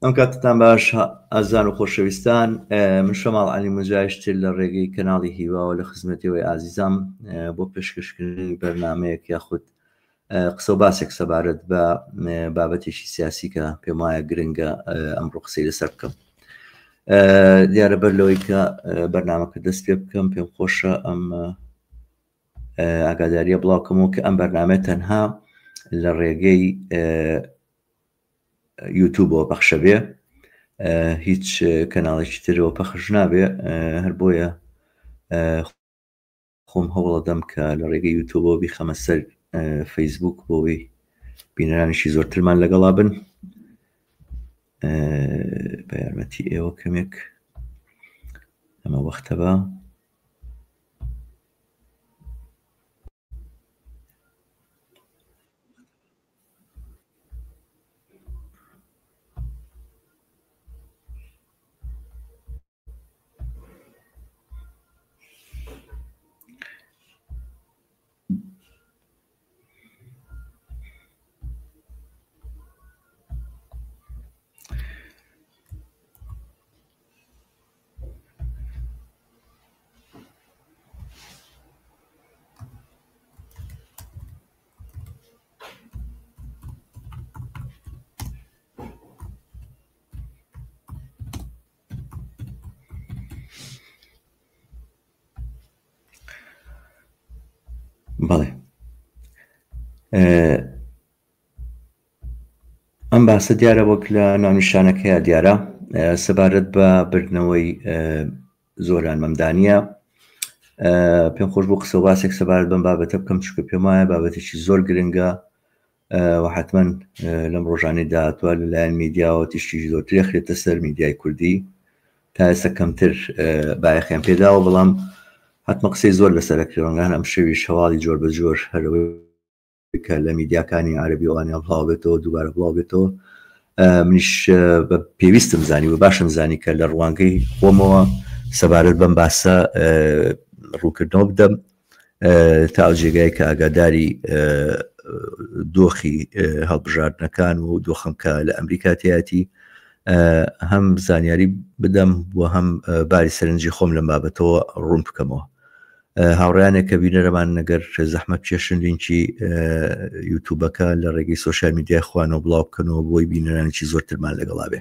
ئەم کاتتان باش ئازان و خۆشەویستان من شەماڵ عەلی مجایشتر لە ڕێگەی کەناڵی هیواوە لە خزمەتەوەی ئازیزام بۆ پێشکەشکردنی بەرنمەیەک یاخود قسە و باسێک سەبارەت بە بابەتێکی سیاسی کە پێم وایە گرنگە ئەمڕۆ قسەی لەسەر بکەم دیارە بەر لەوەی کە بەرنمەکە دەست پێ بکەم پێم خۆشە ئەم ئاگاداریە بڵاوکەمەوە کە ئەم بەرنامە تەنها لە ڕێگەی یوتوبەوە پەخشە بێ هیچ کەناڵێکی ترەوە پەخش نابێ هەر بۆیە خۆم هەوڵەدەم کە لە ڕێگەی یوتوبەوە بیخەمە سەر فەیسبوک بۆەوەی بینەرانیشی زۆرترمان لەگەڵا بن بە یارمەتی ئێوە کەمێک ئەمە وەختە بە بەڵێ ئەم باسە دیارە وەک لە ناونیشانەکەیا دیارە سەبارەت بە بردنەوەی زۆران مەمدانیە پێم خۆش بوو قسە و باسێک سەبارەت بەم بابەتە بکەم چونکە پێم وایە بابەتێکی زۆر گرنگە و حتمما لەم ڕۆژانەی داهاتوە لەلایەن میدیاوە تیشکی زۆرتر خرێتە سەر میدیای کوردی تا ئێستا کەمتر بایەخیان پێداوە بەڵام حتمما قسەی زۆر لەسەر کرێ ئەم شەویش هەواڵی جۆر بە جۆر هەرەوەی کە لە میدیاکانی عەربی ئەوانیان بڵاو بێتەوە دووبارە بڵاو بێتەوە منیش بە پێویستم زانی و باشم زانی کە لە ڕوانگەی خۆمەوە سەبارەت بەم باسە ڕوونکردنەوە بدەم تا ئەو جێگای کە ئاگاداری دۆخی هەڵبژاردنەکان و دۆخم کە لە ئەمریکا تیایەتی هەم زانیاری بدەم و هەم باری سەرنجی خۆم لەم بابەتەوە ڕوون بکەمەوە هاوڕیانێک کە بینەرەمان نەگەر زەحمەت کێشن لینکی یوتوبەکە لە ڕێگەی سوۆشال میدیای خوانەوە بڵاو بکەنەوە بۆی بینەرانێکی زۆرترمان لەگەڵا بێ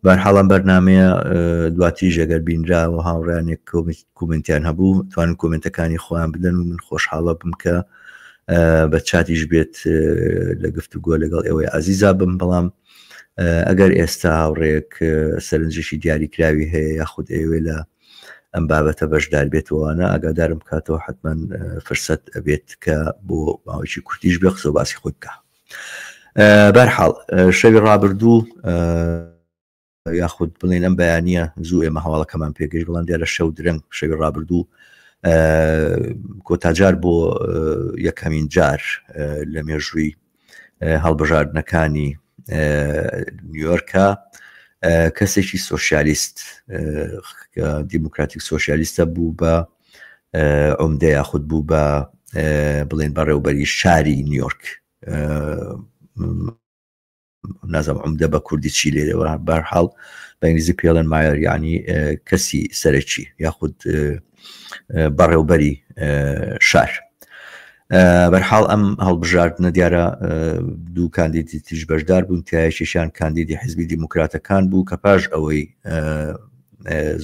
بارحاڵان بەرنمەیە دواتریش ئەگەر بینراوە هاوڕیانێک کۆمنتیان هەبوو توان کۆمنتەکانی خۆیان بدەن و من خۆشحاڵە بم کە بە چاتیش بێت لە گفتوگۆ لەگەڵ ئێوەی ئازیزا بم بەڵام ئەگەر ئێستا هاوڕێک سەرنجێکی دیاریکراوی هەیە یاخود ئەوێ لە ئەم بابەتە بەشدار بێتەوەوانە ئاگادارم بکاتەوە حتمما فرسەت ئەبێت کە بۆ ماوەیەکی کورتیش بێ قسە باسی خۆی بکە بەرحاڵ شەوی ڕابردوو یاخود بڵێن ئەم بەیانە زوو ئێمە هەواڵەکەمان پێگەشت بەڵام دیارە شەو درەنگ شەوی ڕابردوو کۆتاجار بۆ یەکەمین جار لە مێژووی هەڵبژاردنەکانی نیویۆرکە کەسێکی سۆسیالیست دیموکراتیک سۆسیالیستە بوو بە عمدە یاخود بوو بە بڵێن بەڕێوبەری شاری نیویۆرک نازم عمدە بە کوردی چی لێرەوە بەرحاڵ بە ئینگلیزی پێڵێن مایەر یعنی کەسی سەرەکی یاخود بەڕێوبەری شار بەرحاڵ ئەم هەڵبژاردنە دیارە دوو کاندیدی تریش بەشدار بوون تایەکیشیان کاندیدی حزبی دیموکراتەکان بوو کە پاش ئەوەی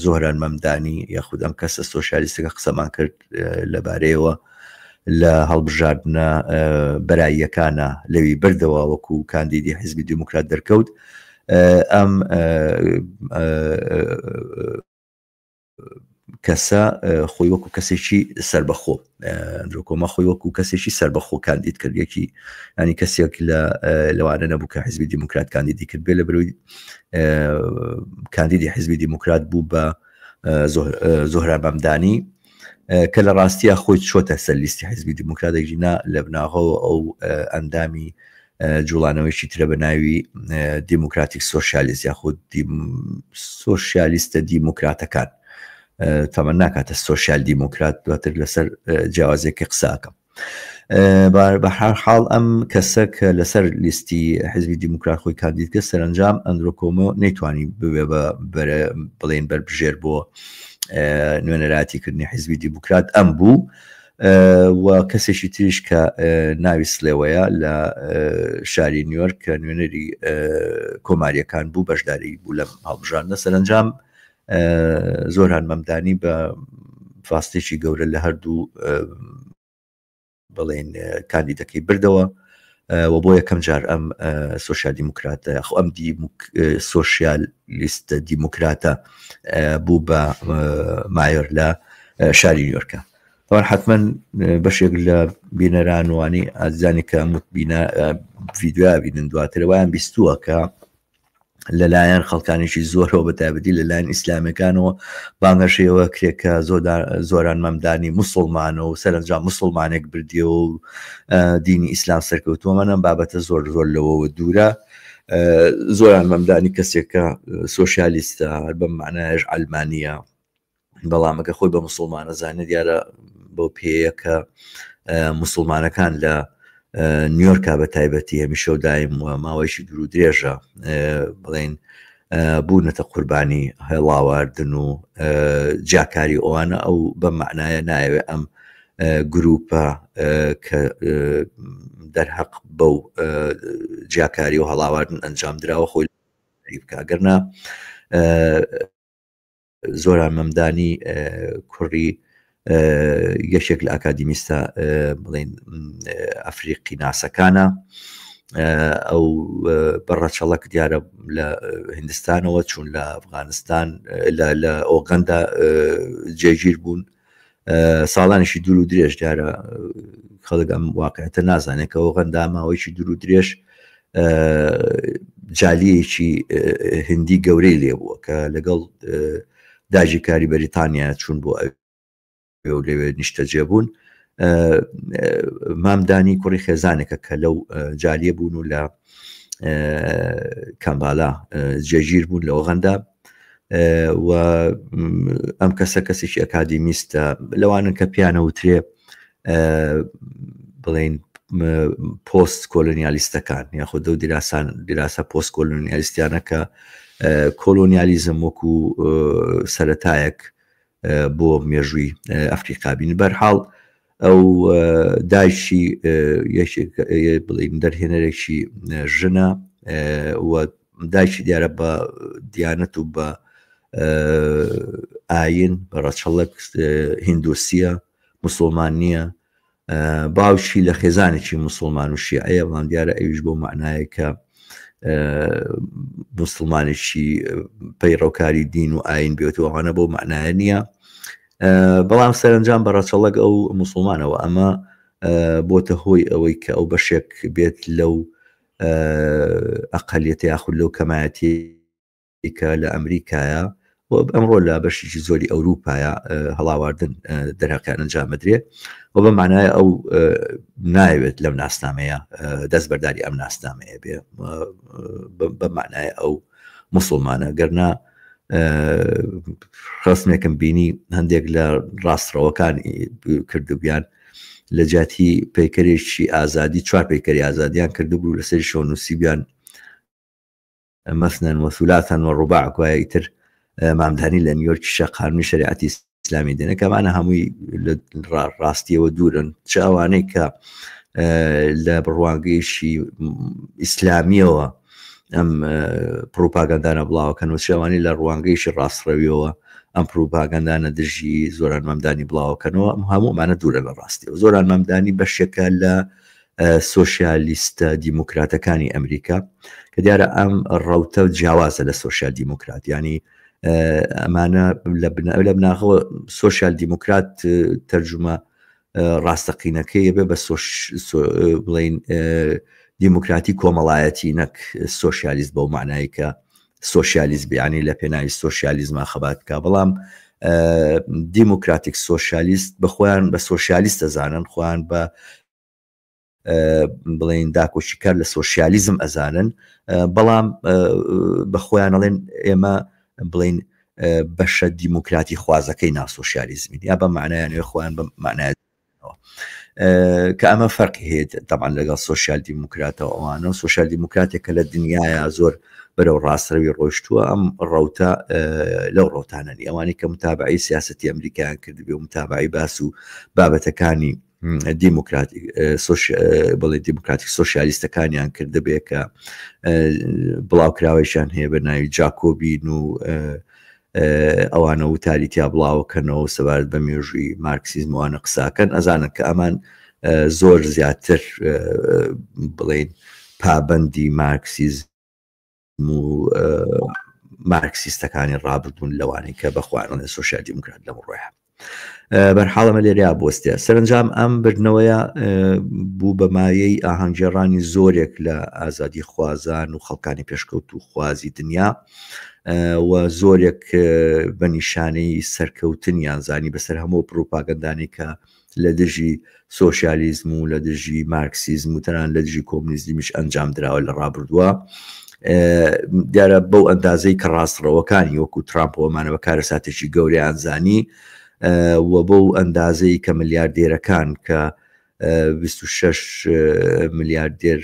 زۆهران مەمدانی یاخود ئەم کەسە سۆسیالیستەکە قسەمان کرد لەبارەیەوە لە هەڵبژاردنە بەراییەکانە لەوی بردەوە وەکو کاندیدی حزبی دیموکرات دەرکەوت ئەم کەسە خۆی وەکو کەسێکی سربەخۆ ئەندرۆکۆما خۆی وەکو کەسێکی سربەخۆ کاندید کرد یەکی ینی کەسێک لە لەوانە نەبوو کە حزبی دیموکرات کاندیدی کرد بێ لە بەروی کاندیدی حزبی دیموکرات بوو بە زۆهرا بەمدانی کە لە ڕاستیە خۆی چۆتە سەر لیستی حزبی دیموکراتێکی نا لە بناغەوە ئەو ئەندامی جوڵانەوەیکی ترە بە ناوی دیموکراتیک سۆسیالیست یاخود سۆسیالیستە دیموکراتەکان تەمە ناکاتە سۆسیال دیموکرات دواتر لەسەر جیاوازێکی قساکەم. بە هەر حاڵ ئەم کەسە کە لەسەر لیستی حزبی دیموکرات خۆی کاندید کرد سەرەنجام ئەندرۆ کۆمۆ نەیتوانی ببێ بە بڵێن بەربژێر بۆ نوێنەرایەتی کردنی حزبی دیموکرات ئەم بوو و کەسێکی تریش کە ناوی سلێوەیە لە شاری نیویۆرک کە نوێنەری کۆماریەکان بوو بەشداری بوو لەم هەڵبژاردنە سەرەنجام زۆران مەمدانی بە فاستێکی گەورە لە هەردوو بڵێن کاندیدەکەی بردەوە و بۆ یەکەم جار ئەم سۆسیال دیموکراتە خۆ ئەم سۆسیالیستە دیموکراتە بوو بە mayor لە شاری نیویۆرکە طبعا حتما بەشێک لە بینەران وانی ئازیزانی کە متبینە ڤیددیو بینن دواتر وایان بیستووە کە لەلایەن خەڵکانێکی زۆرەوە بە تایبەتی لەلایەن ئیسلامەکانەوە بانگەشەیەوە کرێ کە زۆران مەمدانی مسلمانە و سەرنجام مسلمانێک بردیەوە و دینی ئیسلام سەرکەوتووە منم بابەتە زۆر زۆر لەوەوە دوورە زۆران مەمدانی کەسێکە سۆسیالیستە هەر بەم معنایش ئەلمانیە بەڵام ئەگە خۆی بە مسلمانە زانێت دیارە بەو پێیە کە مسلمانەکان لە نیویۆرکا بە تایبەتی هەمیشە و دایم و ماوەیەکی دوور و درێژە بڵین بوونەتە قوربانی هێڵاواردن و جیاکاری ئەوانە ئەو بە معنایە نایەوێ ئەم گروپە کە دەرهەق بەو جیاکاری و هەڵاواردن ئەنجام دراوە خۆی بکە گەرنا زۆران مەمدانی کوڕی یەکێک لە ئەکادیمیستە بڵین ئەفریقی ناسەکانە ئەو بەڕەچەڵک دیارە لە هندستانەوە چوون لە ئەفغانستان لە ئۆگەندا جێگیر بوون ساڵانێکی دوور و درێژ دیارە خەڵک ئەم واقعەتە نازانێت کە ئۆغەندا ماوەیەکی دوور و درێژ جالیەکی هندی گەورەی لێبووە کە لەگەڵ داگیرکاری بەریتانیا چوون بۆ ئەوێ و لەوێ نیشتەجێ بوون مامدانی کوڕی خێزانێکە کە لەو جالیە بوون و لە کامبالا جێگیر بوون لە ئۆغەندا و ئەم کەسە کەسێکی ئەکادیمیستە لەوانن کە پیانەوترێ بڵین پۆست کۆلۆنیالیستەکان یاخود دەو دیراسان دیراسە پۆست کۆلۆنیالیستیانە کە کۆلۆنیالیزم وەکو سەتایەک بۆ مێژووی ئەفریقا بین بەرحاڵ ئەو دایکی یەکێک بڵین دەرهێنەرێکی ژنە و دایکی دیارە بە دیانەت و بە ئاین بە ڕەچەڵک هندوسیە مسلمان نییە باوکی لە خێزانێکی مسلمان و شیعەیە بەڵام دیارە ئەویش بۆ معنایە کە مسلمانێکی پەیڕەوکاری دین و ئاین بێت و ئەوانە بۆ معنایە نییە بەڵام سەرنجام بە ڕەچەڵک ئەو مسلمانەوە ئەمە بۆتە هۆی ئەوەی کە ئەو بەشێک بێت لەو ئەقلیەتە یاخود لەو کەمایەتی کە لە ئەمریکایە و ئەمڕۆ لە بەشێکی زۆری ئەوروپایە هەڵاواردن دەرهەقیان ئەنجام بدرێ و بە معنای ئەو ناوێت لەم ناسنامەیە دەست بەرداری ئەم ناسنامەیە بێ بە معنای ئەو مسلمانە گەرنا ڕسمێکم بینی هەندێک لە ڕاستڕەوەکان کردبیان لە جیاتی پەیکەرێکی ئازادی چوار پەیکەری ئازادیان کردبوو لەسەری شۆنووسیبیان مثنى وثلاثا ورباع گوایە ئیتر مامدانی لە نیویۆرکیشە قانونی شەریعەتی ئیسلامی دێنە کەمانە هەمووی لە ڕاستیەوە دوورن چ ئەوانەی کە لە بڕوانگەیشی ئیسلامیەوە ئەم پروپاگەندانە بڵاوەکەن و چێوانی لە ڕوانگەیشی ڕاستڕەویەوە ئەم پروپاگەندانە دژی زۆران مەمدانی بڵاوەکەنەوە هەموومانە دوورە لە ڕاستیەوە زۆران مەمدانی بەشێکە لە سۆشیالیستە دیموکراتەکانی ئەمریکا کە دیارە ئەم ڕەوتە جیاوازە لە سۆشیال دیموکرات ینی ئەمانە لە بناغەوە سۆشیال دیموکرات تەرجمە ڕاستەقینەکەی بێ بە بڵین دیموکراتی کۆمەڵایەتی نەک سۆشیالیست بەو معنایی کە سۆشیالیست بیانی لە پێناوی سۆشیالیزما خەبات بکە بەڵام دیموکراتیک سۆشیالیست بە خۆیان بە سۆشیالیست دەزانن خۆیان بە بڵێن داکۆکیکار لە سۆشیالیزم ئەزانن بەڵام بە خۆیان ئەڵێن ئێمە بڵین بەشە دیموکراتی خوازەکەی ناسۆشیالیزمین یا بە معنایانەوە خۆیان بە معنای. بکەنەوە کە ئەمە فەرقی هەیە تەبعەن لەگەڵ سۆسیال دیموکراتەوە ئەوانە و سۆسیال دیموکراتێک کە لە دنیاە زۆر بەرەو ڕاستڕەوی ڕۆیشتووە ئەم ڕەوتە لەو ڕەوتانە نی ئەوانەی کە متابعی سیاستی ئەمریکایان کردبێ و متابعی باس و بابەتەکانی دیموکراتی بڵێ دیموکراتی سۆسیالیستەکانیان کردبێ کە بڵاوکراوەیشیان هەیە بە ناوی جاکۆبین و ئەوانە وتاری تیا بڵاوەکەنەوە سەبارەت بە مێژووی مارکسیزم وانە قساکەن ئەزانن کە ئەمان زۆر زیاتر بڵین پابندی مارکسیزم و مارکسیستەکانی ڕابردوون لەوانەی کە بەخوارنە سوسیال دیموکرات لەم ڕۆیە بەرحاڵ ئەمە لێرەیا بوەستێ. سەرەنجام ئەم بردنەوەیە بوو بە مایەی ئاهەنگگێڕانی زۆرێک لە ئازادیخوازان و خەڵکانی پێشکەوتووخوازی دنیا و زۆرێک بە نیشانەی سەرکەوتنیان زانی بەسەر هەموو پڕوپاگەندانەی کە لە دژی سۆشیالیزم و لە دژی مارکسیزم و تەنان لە دژی کۆمنیزمیش ئەنجام دراوە لە ڕابردووە دیارە بەو ئەندازەی کە ڕاستڕەوەکانی وەکو ترامپەوەمانە بە کارەساتێکی گەورەیان زانی و بەو ئەندازەی کە ملیاردێرەکان کە 26 ملیاردێر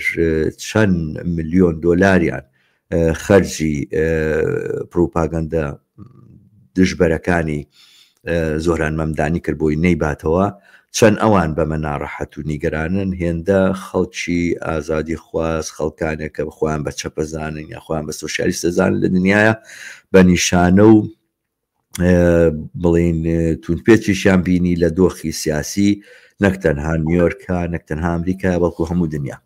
چەند ملیۆن دۆلاریان خەرجی پروپاگەندە دژبەرەکانی زۆران مەمدانی کرد بۆی نەیباتەوە، چەند ئەوان بەمە ناڕەحەت و نیگەرانن هێندە خەڵکی ئازادی خواز خەڵکانێک کە خۆیان بە چەپەزانن یا خۆیان بە سۆسیالیست دەزانن لە دنیاە بە نیشانە و بڵین توندپێچیشیان بینی لە دۆخی سیاسی نەک تەنها نیویۆرکە نەک تەنها ئەمریکا بەڵکو هەموو دنیا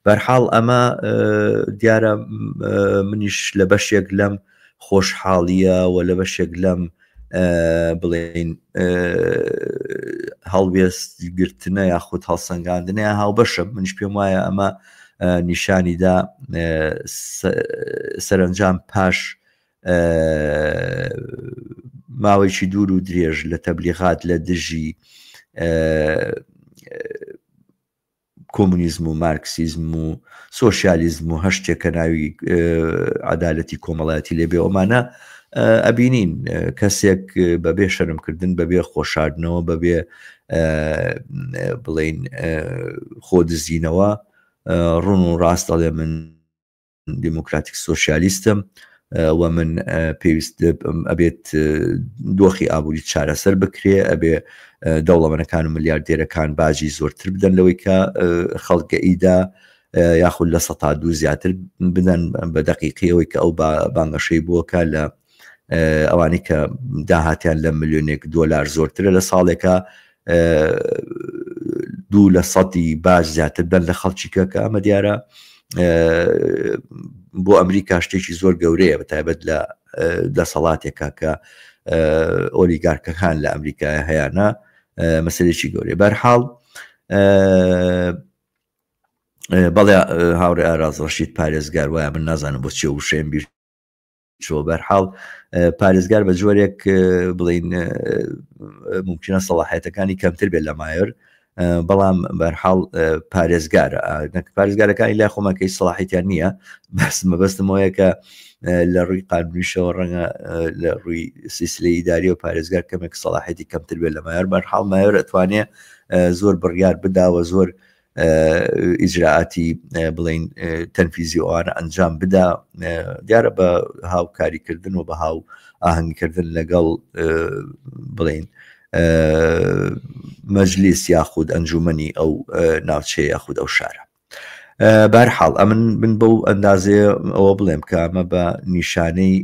بەرحاڵ ئەمە دیارە منیش لە بەشێک لەم خۆشحاڵیە و لە بەشێک لەم بڵین هەڵوێست گرتنە یاخود هەڵسەنگاندنە هاوبەشە منیش پێم وایە ئەمە نیشانیدا سەرنجام پاش ماوەیەکی دوور و درێژ لە تەبلیغات لە دژی کۆمونیزم و مارکسیزم و سۆسیالیزم و هەر شتێک کە ناوی عەدالەتی کۆمەڵایەتی لێ بێ ئەمانە ئەبینین کەسێک بەبێ شەرمکردن بەبێ خۆشاردنەوە بەبێ بڵین خۆدزینەوە ڕون و ڕاست ئەڵێ من دیموکراتیک سۆسیالیستم و من پێویست ئەبێت دۆخی ئابووری چارەسەر بکرێ ئەبێ دەوڵەمەنەکان و ملیاردێرەکان باجی زۆرتر بدەن لەوەی کە خەڵکە ئیدا یاخود لە سەتا دوو زیاتر بدەن بە دەقیقی ئەوەی کە ئەو بانگەشەی بووەکە لە ئەوانەی کە داهاتیان لە ملیۆنێک دۆلار زۆرترە لە ساڵێکە دوو لە سەدی باج زیاتر بەن لە خەڵکیکە کە ئەمە دیارە بۆ ئەمریکا شتێکی زۆر گەورەیە بە تایبەت لە دەسەڵاتێکە کە ئۆلیگارکەکان لە ئەمریکا هەیەە مەسلێکی گەورەیە بەرحاڵ بەڵێ هاوڕێ ئاراز ڕەشید پارێزگار وایە من نازانم بۆ چێ وشەیەم بیر چوە بەرحاڵ پارێزگار بە جۆرێک بڵین ممکنە سەڵاحەتەکانی کەمتر بێت لە مایۆر بەڵام بەرحاڵ پارێزگار پارێزگارەکانی لای خۆمانکەی سەڵاحیتیان نییە بەس مەبەستمەوەیە کە لە ڕووی قانونیشەوە ڕەنگە لە ڕووی سیسلی ئیداری و پارێزگار کەمێک سەڵاحەتی کەمتر بێت لە مایۆر بەرحاڵ مایۆر ئەتوانێ زۆر بڕیار بداوە زۆر ئیجرائاتی بڵین تەنفیزی ئەوانە ئەنجام بدا دیارە بە هاوکاریکردن و بە هاو ئاهەنگکردن لەگەڵ بڵین مەجلیس یاخود ئەنجومنی ئەو ناوچەیە یاخود ئەو شارە بارحاڵ ئەمن من بەو ئەندازەیە ئەوە بڵێم کە ئەمە بە نیشانەی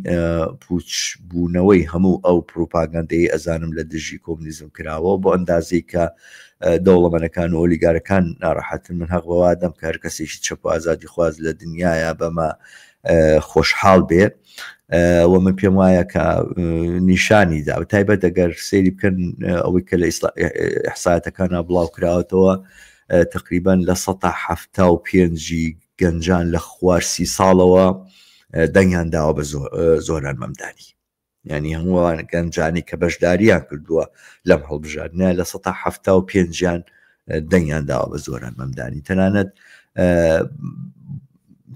پوچ بوونەوەی هەموو ئەو پروپاگەندەی ئەزانم لە دژی کۆمنیزم کراوە بۆ ئەندازەی کە دەوڵەمەنەکان و ئۆلیگارەکان ناڕەحەتن من هەق بەوا دەم کە هەر کەسێکی چەپ و ئازادی خواز لە دنیاە بەمە خۆشحاڵ بێ و من پێم وایە کە نیشانی دا و تایبەت ئەگەر سەیری بکەن ئەوەی کە لە ئیحسایەتەکانە بڵاو کراوەتەوە تقریبان لە 75 گەنجان لە خوار سی ساڵەوە دەنگیان داوە بە زۆران مەمدانی یانی هەموو ئەوان گەنجانی کە بەشداریان کردووە لەم هەڵبژاردنە لە سەتا حەفتا و پێنجیان دەنگیان داوە بە زۆران مەمدانی تەنانەت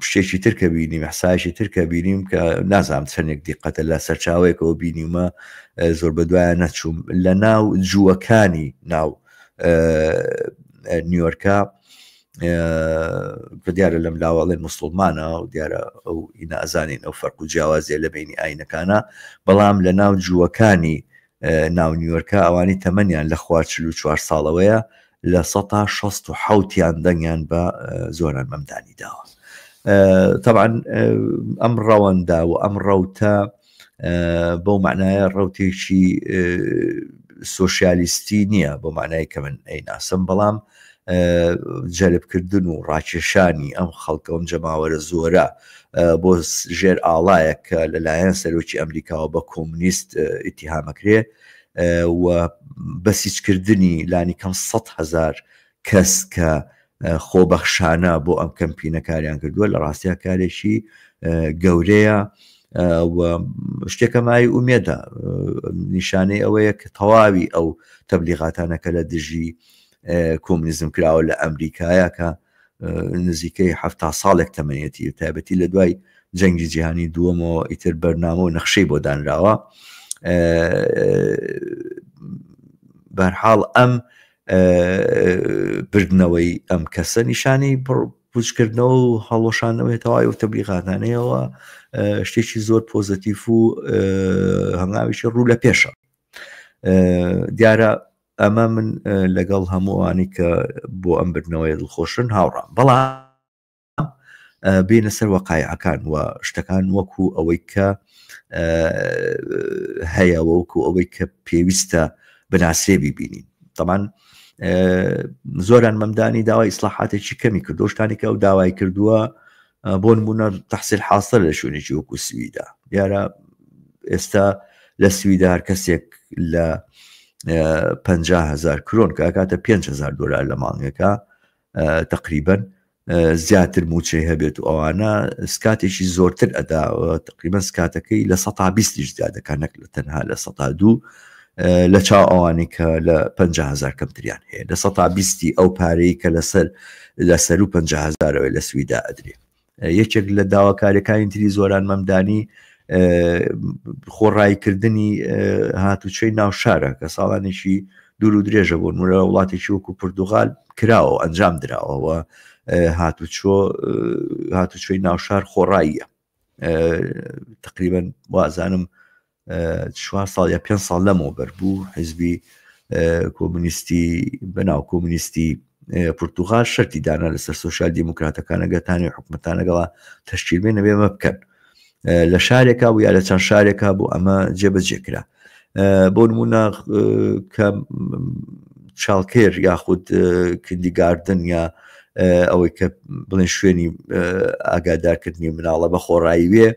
شتێکی تر کە بینیم حسایشی تر کە بینیم کە نازانم چەندێک دیقەتە لە سەرچاوەیەکەوە بینیومە زۆر بە دوایە نەچووم لە ناو جووەکانی ناو نیویۆرکە کە دیارە لەم لاوەڵێن مسلمانە و دیارە ئەو ئینە ئەزانین ئەو فەرق و جیاوازیە لە بینی ئاینەکانە، بەڵام لە ناو جووەکانی ناو نیویۆرکە ئەوانی تەمەنیان لە خوار 44 ساڵەوەیە لە سەتا 67یان دەنگیان بە زۆران مەمدانی داوە. تەبعەن ئەم ڕەوەندە و ئەم ڕەوتە بەو معنایە ڕوتێکی سۆسیالیستی نییە بۆ معنای کە من ئەیناسم، بەڵام جەلبکردن و ڕاکێشانی ئەم خەڵکە ئەم جەماوەرە زۆرە بۆ ژێر ئاڵایەک کە لەلایەن سەرۆکی ئەمریکاوە بە کۆمونیست ئیتیهامەکرێ و بەسیجکردنی لانی کەم 100 هەزار کەس کە خۆبەخشانە بۆ ئەم کەمپینە کاریان کردووە، لە ڕاستیا کارێکی گەورەیە و شتێکە مای ئومێدە، نیشانەی ئەوەیە کە تەواوی ئەو تەبلیغاتانە کە لە دژی کۆمونیزم کراوە لە ئەمریکایە کە نزیکەی 70 ساڵێک تەمەنیەتی، تایبەتی لە دوای جەنگی جیهانی دووەمەوە ئیتر بەرنامە و نەخشەی بۆ دانراوە. بەرحاڵ ئەم بردنەوەی ئەم کەسە نیشانەی پوچکردنەوە و هەڵوەشاندنەوەی تەواوی و تەبلیغاتانەیەوە شتێکی زۆر پۆزەتیف و هەنگاوێکی ڕوو لە پێشە. دیارە ئەمە من لەگەڵ هەمووانی کە بۆ ئەم بردنەوەی دڵخۆشن هاوڕام، بەڵام بینە سەر وەقایعەکان و شتەکان وەکو ئەوەی کە هەیە، وەکو ئەوەی کە پێویستە بناسرێ بیبینین. تەمان زۆران مەمدانی داوای ئیسلاحاتێکی کەمی کردو، شتانی کە ئەو داوای کردووە بۆ نمونە تحصیل حاصل لە شوێنێکی وەکو سویدا، دیارە ئێستا لە سویدا هەر کەسێک لە 500هزار کرۆن کە ئەکاتە 5هزار دلار لە مانگەکە تقریبن زیاتر موچەی هەبێت و ئەوانە skatt ێکی زۆرتر ئەدا، تقریبا skatt ەکەی لە سەتا بیستیش زیاد دەکات نەک لە تەنها لە سەتا دوو لە چاو ئەوانەی کە لە 500 کەمتریان هەیە، لە سەتا بیستی ئەو پارەی کە لەسەر لە سەرو 500هزارەوەی لە سویدا ئەدرێ. یەکێک لە داواکاریەکانی تری زۆران مەمدانی خۆڕاییکردنی هاتوچۆی ناو شارە کە ساڵانێکی دوور و درێژە بۆ نمونە وڵاتێکی وەکو پرتوغال کراوە و ئەنجام دراوەوە، هاتوچۆ هاتوچۆی ناوشار خۆڕاییە. تقریبا وازانم چوار ساڵ یا پێنج ساڵ لەمەوبەر بوو حیزبی کۆمونیستی بەناو کۆمونیستی پرتوغال شەرتی دانا لەسەر سوسیال دیموکراتەکان ئەگەتانی حکومەتان لەگەڵا تەشکیل بێ نەبێ مە بکەن لە شارێکا بوو یا لە چەند شارێکا بوو ئەمە جێبەجێ کرا. بۆ نمونە کە childcare یاخود kindergarten یا ئەوەی کە بڵێن شوێنی ئاگادارکردنی مناڵە بە خۆڕایی وێ،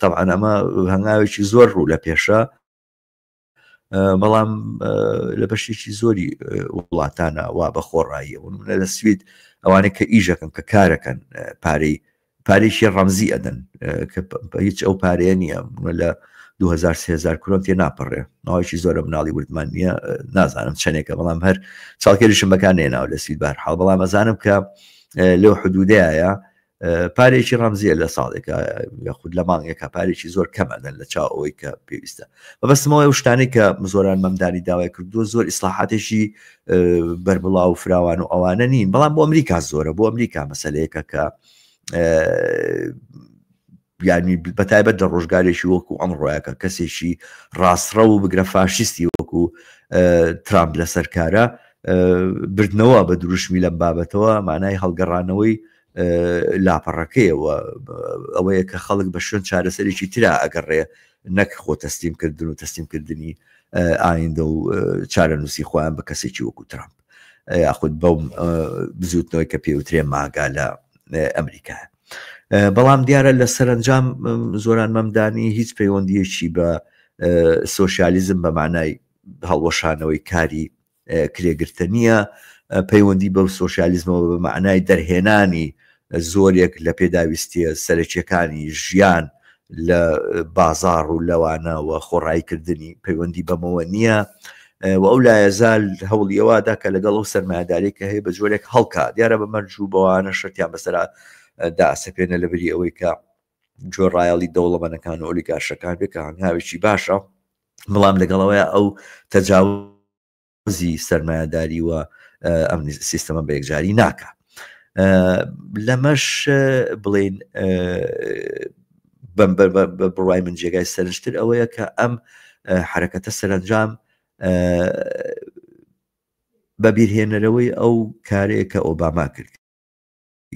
تەبعەن ئەمە هەنگاوێکی زۆر ڕوو لە پێشە، بەڵام لە بەشێکی زۆری وڵاتانە وا بە خۆڕاییە. منە لە سوید ئەوانەی کە ئیشەکەن کە کارەکەن پارەی پارێکی ڕەمزی ئەدەن کە هیچ ئەو پارەیە نییە، لە 2000 3000 کرۆن تێ ناپەڕێ. ماوەیەکی زۆرە مناڵی وردمان نییە، نازانم چەندێکە، بەڵام هەر childcare یشم بەکار نێناوە لە سوید بەهەرحاڵ، بەڵام ئەزانم کە لەو حدودەیە پارێکی ڕەمزیە لە ساڵێکە یاخود لە مانگێکە، پارێکی زۆر کەم ئەدەن لە چاو ئەوەی کە پێویستە. مەبەستمەوە ئەو شتانەی کە زۆران مەمدانی داوای کردووە زۆر ئیسلاحاتێکی بەربڵاو و فراوان و ئەوانە نین، بەڵام بۆ ئەمریکا زۆرە. بۆ ئەمریکا مەسلەیەکە کە یعنی بەتایبەت لە ڕۆژگارێکی وەکو ئەمڕۆیەکە کەسێکی ڕاستڕە و بگرە فاشیستی وەکو ترامپ لەسەر کارە، بردنەوە بە دروشمی لەم بابەتەوە مانای هەڵگەڕانەوەی لاپەڕەکەیەوە ئەوەیە کە خەڵک بە شوێن چارەسەرێکی ترا ئەگەڕێ نەک خۆ تەسلیمکردن و تەسلیمکردنی ئایندە و چارەنووسی خۆیان بە کەسێکی وەکو ترامپ یاخود بەو بزوتنەوەی کە پێوترێ ماگا لە ئەمریکا. بەڵام دیارە لە سەرنجام زۆران مەمدانی هیچ پەیوەندیەکی بە سۆسیالیزم بە مانای هەڵوەشانەوەی کاری کرێگرتە نییە، پەیوەندی بەو سۆسیالیزمەوە بە مەعنای دەرهێنانی زۆرێک لە پێداویستیە سەرەکیەکانی ژیان لە بازاڕ و لەوانە و خۆڕاییکردنی پەیوەندی بەمەوە نییە و ئەو لایەزال هەوڵی ئەوەدا کە لەگەڵ ئەو سەرمایەداری کە هەیە بە جۆرێک هەڵکا. دیارە بە مەرج و بەوانە شەرتیان بەسەرا داسەپێنە لەبری ئەوەی کە گوێڕایەڵی دەوڵەمەنەکان و ئۆلیگارشەکان بێ کە هەنگاوێکی باشە، بەڵام لەگەڵەوەی ئەو تەجاوز زی سەرمایەداری و ئەم سیستەمە بە یەکجاری ناکا. لەمەش بڵێین بە بڕوای من جێگای سەرنجتر ئەوەیە کە ئەم حرەکەتە سەرەنجام بەبیرهێنەرەوەی ئەو کارەیە کە ئۆباما کرد.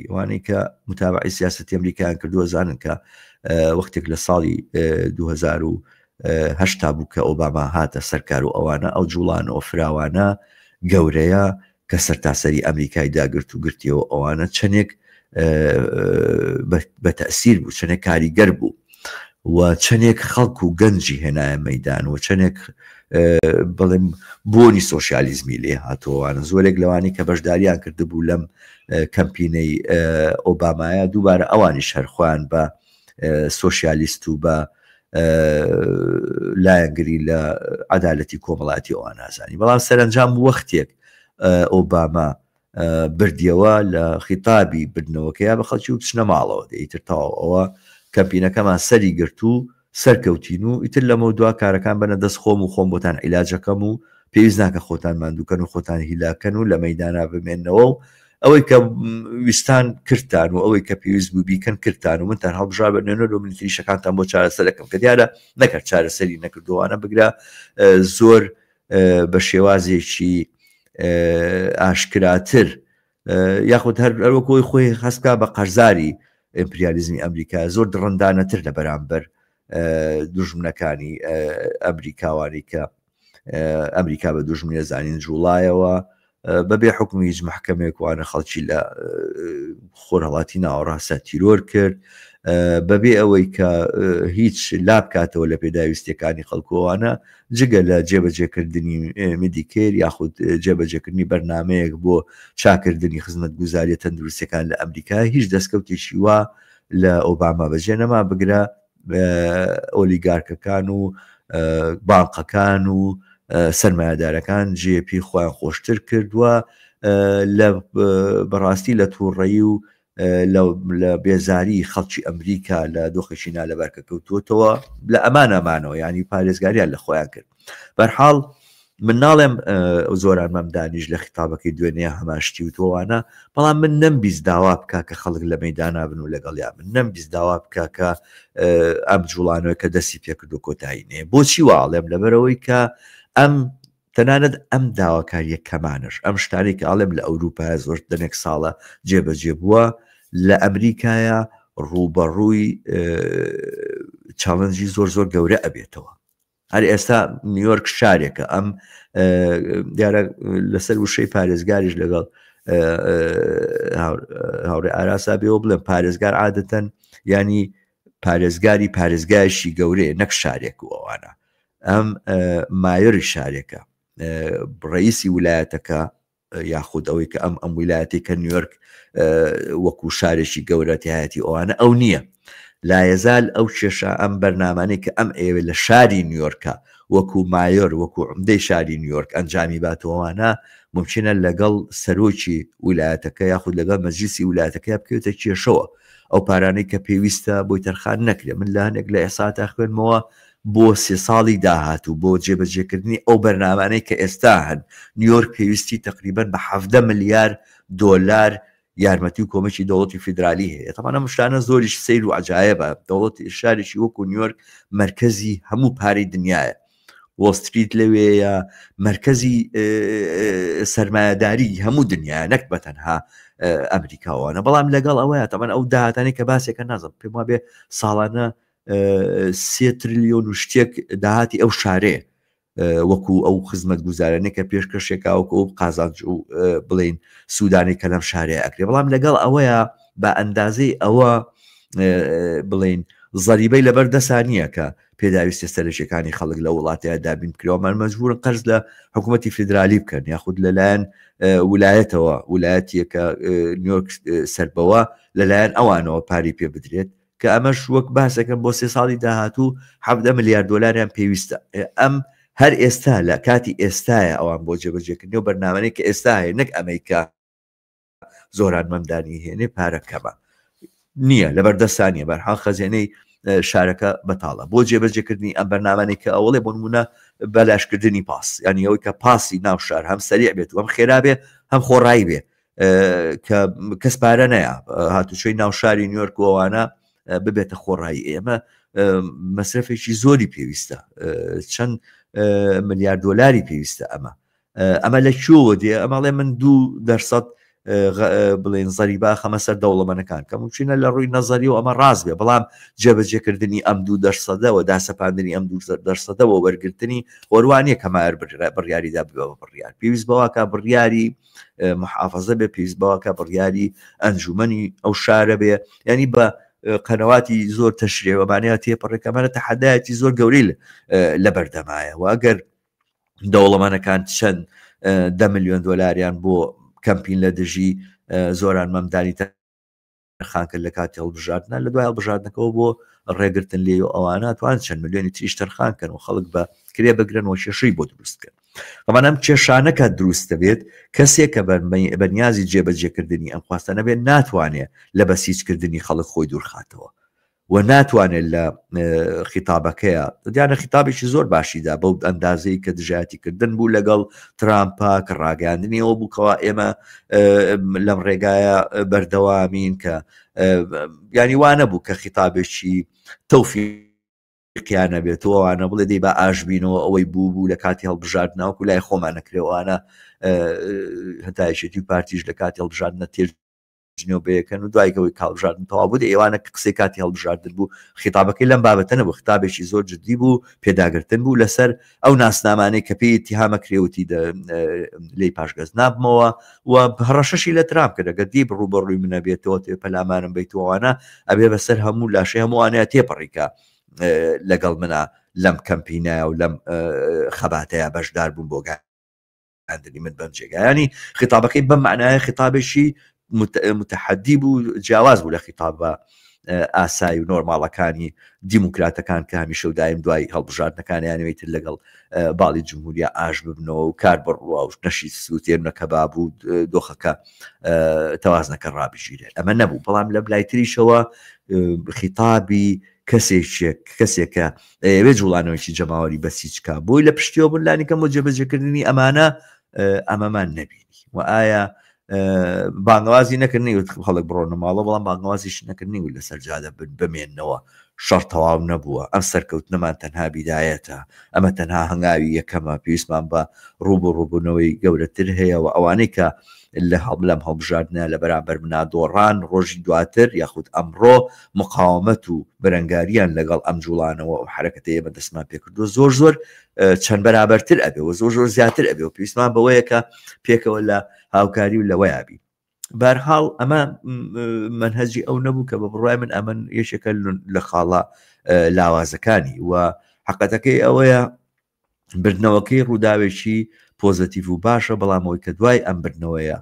ئەوانەی کە متابعی سیاسەتی ئەمریکایان کردووە زانن کە وەختێک لە ساڵی 2008 بوو کە ئۆباما هاتە سەرکار و ئەوانە ئەو جوڵانەوە فراوانە گەورەیە کە سەرتاسەری ئەمریکای داگرت و گرتیەوە ئەوانە چەندێک بە تەسیر بوو چەندێک کاریگەر بوو و چەندێک خەڵک و گەنجی هێنایە مەدان و چەندێک بڵێم بۆنی سۆسیالیزمی لێ هاتۆوانە زۆرێک لەوانی کە بەشداریان کردبوو لەم کەمپینەی ئۆبامایە دووبارە ئەوانیش هەر خۆیان بە سۆسیالیست و بە لایەنگری لە عەدالەتی کۆمەڵاتی ئەوان نازانی بەڵام سەرنجام وەختێک ئۆباما بردیەوە لە خیتابی بردنەوەکەیا بە خەڵکی و بچنە ماڵەوە دە ئیتر تەواو ئەوە کەمپینەکەمان سەری گرت و سەرکەوتین و ئیتر لەمەو دوا کارەکان بەنە دەست خۆم و خۆم بۆتان عیلاجەکەم و پێویست ناکە خۆتان ماندووکەن و خۆتان هیلاکەن و لە مەیدانا بمێنەوە و ئەوەی کە ویستان کردتان و ئەوەی کە پێویست بوو بیکەن کردتان و منتان هەڵبژار بە نوێنەر و من تریشەکانتان بۆ چارەسەرەکەم کە دیارە نەکرد چارەسەری نەکردووانە بگرە زۆر بە شێوازێکی ئاشکراتر یاخود هەر وەکۆی خۆی هەستکا بە قەرزاری ئیمپریالیزمی ئەمریکا زۆر دڕندانەتر لە بەرامبەر دوژمنەکانی ئەمریکاوانی کە ئەمریکا بە دوژمنێ زانین جوڵایەوە بەبێ حکومی هیچ محکمێک وانە خەڵکی لە خۆرهڵاتی ناوەڕاستە تیرۆر کرد بەبێ ئەوەی کە هیچ لا بکاتەوە لە پێداویستیەکانی خەڵکوانە جگە لە جێبەجێکردنی میدیکێر یاخود جێبەجێکردنی بەرنمەیەک بۆ چاکردنی خزمەتگوزاریە تەندروستەکان لە ئەمریکا هیچ دەستکەوتێکی وا لە ئۆباما بەجێ نەما بگرە ئۆلیگارکەکان و بانقەکان و سەرمایەدارەکان جێ پێی خۆیان خۆشتر کردووە لە بەڕاستی لە تووڕەیی و لە بێزاری خەڵکی ئەمریکا لە دۆخێکی نالەبار کە کەوتووەتەوە لە ئەمانە مانەوە ینی پارێزگاریان لە خۆیان کرد بەرحاڵ من ناڵێم زۆران مەمدانیش لە خیتابەکەی دوێنێ هەمان شتی وتووانە بەڵام من نەمبیست داوا بکا کە خەڵک لە مەیدانا بن و لەگەڵیا بن نەمبیست داوا بکا کە ئەم جوڵانەوە کە دەستی پێکردو کۆتایی نێ بۆچی واڵێم لەبەرەوەی کە ئەم تەنانەت ئەم داواکاریە کەمانەش ئەم شتانەی کە ئاڵێم لە ئەوروپا زۆر دەمێک ساڵە جێبەجێ بووە لە ئەمریکایە ڕووبەڕووی چاڵنجی زۆر زۆر گەورە ئەبێتەوە هەر ئێستا نیویۆرک شارێکە ئەم دیارە لەسەر وشەی پارێزگاریش لەگەڵ هاوڕێ ئاراسا بێەوە بڵێم پارێزگار عادەتەن ینی پارێزگاری پارێزگایشی گەورەیە نەک شارێک و ئەوانە ئەم مایۆری شارێکە ڕئیسی ولایەتەکە یاخود ئەوەی کە ئەم ئەم ویلایەتی کە نیویۆرک وەکو شارێکی گەورە تایەتی ئەوانە ئەو نییە لایەزال ئەو کێشە ئەم بەرنمانەی کە ئەم ئەوێ لە شاری نیویۆرکە وەکو مایۆر وەکو عمدەی شاری نیویۆرک ئەنجامی باتەوەوانە ممکنە لەگەڵ سەرۆکی ویلایەتەکە یاخود لەگەڵ مەجلیسی ویلایەتەکە بکەوێتە کێشەوە ئەو پارانەی کە پێویستە بۆی تەرخان نەکرێت من لە هەندێک لە ئێساتا خوێنمەوە بۆ سێ ساڵی داهاتوو بۆ جێبەجێکردنی ئەو بەرنامانەی کە ئێستا هەن، نیویۆرک پێویستی تەقریبەن بە 17 ملیار دۆلار یارمەتی و کۆمەکی دەوڵەتی فیدرالی هەیە. تەبعەن ئەم شتانە زۆریش سەیر و عەجایەبە. دەوڵەتی شارێکی وەکو نیویۆرک مەرکەزی هەموو پارەی دنیایە. وۆڵ ستریت لەوێیە، مەرکەزی سەرمایەداری هەموو دنیایە نەک بە تەنها ئەمریکاوانە. بەڵام لەگەڵ ئەوەیە تەبعەن ئەو داهاتانەی کە باسێکە نازانم پێم وابێ ساڵانە سێ تریلیۆن و شتێک داهاتی ئەو شارەیە وەکو ئەو خزمەت گوزارانەی کە پێشکەشێکا وەکو ئەو قازانج و بڵین سوودانەی کە لەم شارەیە ئەکرێ بەڵام لەگەڵ ئەوەیە بە ئەندازەی ئەوە بڵین زەریبەی لەبەر دەسا نییە کە پێداویستە سەرەکیەکانی خەڵک لە وڵاتەیە دابین بکرێەوەمان مەجبورن قەرز لە حکوومەتی فیدرالی بکەن یاخود لەلایەن ولایەتەوە ولایەتیەکە نیویۆرک سەربەوە لەلایەن ئەوانەوە پاری پێ بدرێت کە ئەمەش وەک باسەکەم بۆ سێ ساڵی داهاتوو 17 ملیار دۆلاریان پێویستە ئەم هەر ئێستا لە کاتی ئێستاە ئەوان بۆ جێبەجێکردنی و بەرنامەیە کە ئێستا هەیە نەک ئەمەی کە زۆران مەمدانی هێنێ پارە کەمە نییە لەبەردەستا نییە بەرحاڵ خەزێنەی شارەکە بەتاڵە بۆ جێبەجێکردنی ئەم بەرنامانەی کە ئەوڵێ بۆ نمونە بەلاشکردنی پاس یعنی ئەوەی کە پاسی ناو شار هەم سەریع بێت و هەم خێرا بێ هەم خۆڕایی بێ کە کەس پارە نەیە هاتوچۆی ناو شاری نیویۆرک و ئەوانە ببێتە خۆڕایی ئێمە مەسرفێکی زۆری پێویستە چەند ملیار دۆلاری پێویستە ئەمە ئەمە لە کوێوە دێ ئەمەڵێ من 2% بڵێن زەریبا خەمە سەر دەوڵەمەنەکان کە ممکنە لە ڕووی نەزەری و ئەمە ڕاست بێ بەڵام جێبەجێکردنی ئەم دوو دەرسەدەوە داسەپاندنی ئەم دوو دەرسەدەوە وەرگرتنی وەروانیە کە مایەر بڕیاریدا ببە بە بڕیار پێویست بەواکە بڕیاری محافظە بێ پێویست بەواکە بڕیاری ئەنجومەنی ئەو شارە بێ ینی بە قەنەواتی زۆر تەشرێوەمانەیە تێپەڕێکەمانە تەحەدایەتی زۆر گەورەی لە بەردەمایە و ئەگەر دەوڵەمەنەکان چەند دە ملیۆن دۆلاریان بۆ کەمپین لە دژی زۆران مەمدانی تەرخان کرد لە کاتی هەڵبژاردنە لە دوای هەڵبژاردنەکەەوە بۆ ڕێگرتن لێ و ئەوانە توان چەند ملیۆنی تریش تەرخان کەن و خەڵک بە کرێ بگرن و کێشەی بۆ دروست بکەن ئەمان ئەم کێشانە کە دروست دەبێت کەسێک کە بەنیازی جێبەجێکردنی ئەم خواستە نەبێت ناتوانێت لە بەسیجکردنی خەڵک خۆی دوورخاتەوە و ناتوانێت لە خیتابەکەیە دیارە خیتابێکی زۆر باشیدا بەو ئەندازەی کە دژایەتی کردن بوو لەگەڵ ترامپا کە ڕاگەاندنی ئەوە بوو کەوا ئێمە لەم ڕێگایە بەردەوامین کە ینی وانە بوو کە خیتابێکی تەوفی قیانە بێت و ئەوانە بڵێ دەی با ئاشبینەوە ئەوەی بوو بوو لە کاتی هەڵبژاردنەوەکو لای خۆمان نەکرێوانە هەتایشێتی و پارتیش لە کاتی هەڵبژاردنە تێر جنێو بەیەکەن و دوای ئەوەی کە هەڵبژاردن تەواو بوو ئێوانە کە قسەی کاتی هەڵبژاردن بوو خیتابەکەی لەم بابەتە نەبوو خیتابێکی زۆر جدی بوو پێداگرتن بوو لەسەر ئەو ناسنامانەی کە پێی ئیتیهامە کرێوتی لێی پاشگەز نابمەوە و هەڕەشەشی لە ترامپ کرد ئەگەر دی بڕوو بە ڕووی منە بێتەوە تێ پەلامارم بیتەوەوانە ئەبێ بەسەر هەموو لاشەی هەمووانەیە تێپەڕیکە لەگەڵ منە لەم کەمپینایە و لەم خەباتەیە بەشدار بوون بۆ گەیاندنی من بەم جێگایانی خیتابەکەی بەم معنایە خیتابێکی متحدی بوو جیاواز بوو لە خیتابە ئاسایی و نۆرماڵەکانی دیموکراتەکان کە هەمیشە و دایم دوای هەڵبژاردنەکانیانەوەی تر لەگەڵ باڵی جمهوریا ئاش ببنەوە و کار بڕوا و نەشی سووتێن نەکەباب و دۆخەکە تەوازنەکە ڕابژیرێت ئەمە نەبوو بەڵام لە بلای تریشەوە خیتابی کەسێکێک کەسێکە ئەیەوێ جوڵانەوەیکی جەماوەری بەسیج کا بۆی لە پشتیەوە بوون لانیکەم بۆ جێبەجێکردنی ئەمانە ئەمەمان نەبینی و ئایا بانگوازی نەکردنی وت خەڵک بڕۆنە ماڵە بەڵام بانگوازیش نەکردنی و لەسەر جادە بمێنەوە شەڕ تەواو نەبووە ئەم سەرکەوتنەمان تەنها بیدایەتە ئەمە تەنها هەنگاوی یەکەمە پێویستمان بە ڕووبەڕووبوونەوەی گەورەتر هەیە و ئەوانەی کە لە لەم هەڵبژاردنە لە بەرامبەر منا دۆڕان ڕۆژی دواتر یاخود ئەمڕۆ مقاومەت و بەرەنگاریان لەگەڵ ئەم جوڵانەوە ئەو حەرەکەتەی ئێمە دەستمان پێکردووە زۆر زۆر چەند بەرابەرتر ئەبێ و زۆر زۆر زیاتر ئەبێ و پێویستمان بەوەیە کە پێکەوە لە هاوکاری و لەوەیا بین. بەرحاڵ ئەمە مەنهەجی ئەو نەبوو کە بە بڕای من ئەمن یەکێکە لە خاڵە لاوازەکانی و حقەتەکەی ئەوەیە بردنەوەکەی ڕووداوێکی پۆزەتیڤ و باشە بەڵام ئەوەی کە دوای ئەم بردنەوەیە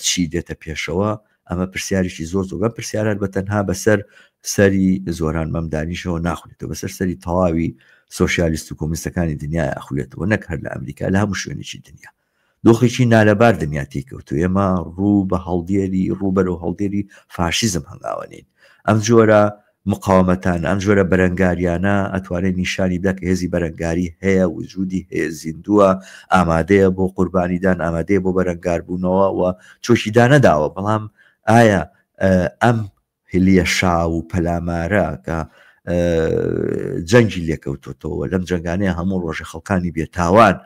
چی دێتە پێشەوە ئەمە پرسیارێکی زۆر زۆر پرسیارات بە تەنها بەسەر سەری زۆران مەمدانیشەوە ناخولێتەوە بەسەر سەری تەواوی سۆسیالیست و کۆمونیستەکانی دنیا ئەخولێتەوە نەک هەر لە ئەمریکا لە هەموو شوێنێکی دنیا دۆخێکی نالەبار دنیا تێکەوتو ئێمە ڕوو بە هەڵدێری ڕوو بەرەو هەڵدێری فاشیزم هەنگاوەنین ئەم جۆرە مقاومەتانە ئەم جۆرە بەرەنگاریانە ئەتوانێت نیشانی بدا کە هێزی بەرەنگاری هەیە وجودی هەیە زیندووە ئامادەیە بۆ قوربانیدان ئامادەیە بۆ بەرەنگاربوونەوە و چۆکی دانەداوە بەڵام ئایا ئەم لێشاو و پەلامارە کە جەنگی لێکەوتۆتەوە لەم جەنگانەیە هەموو ڕۆژە خەڵکانی بێتاوان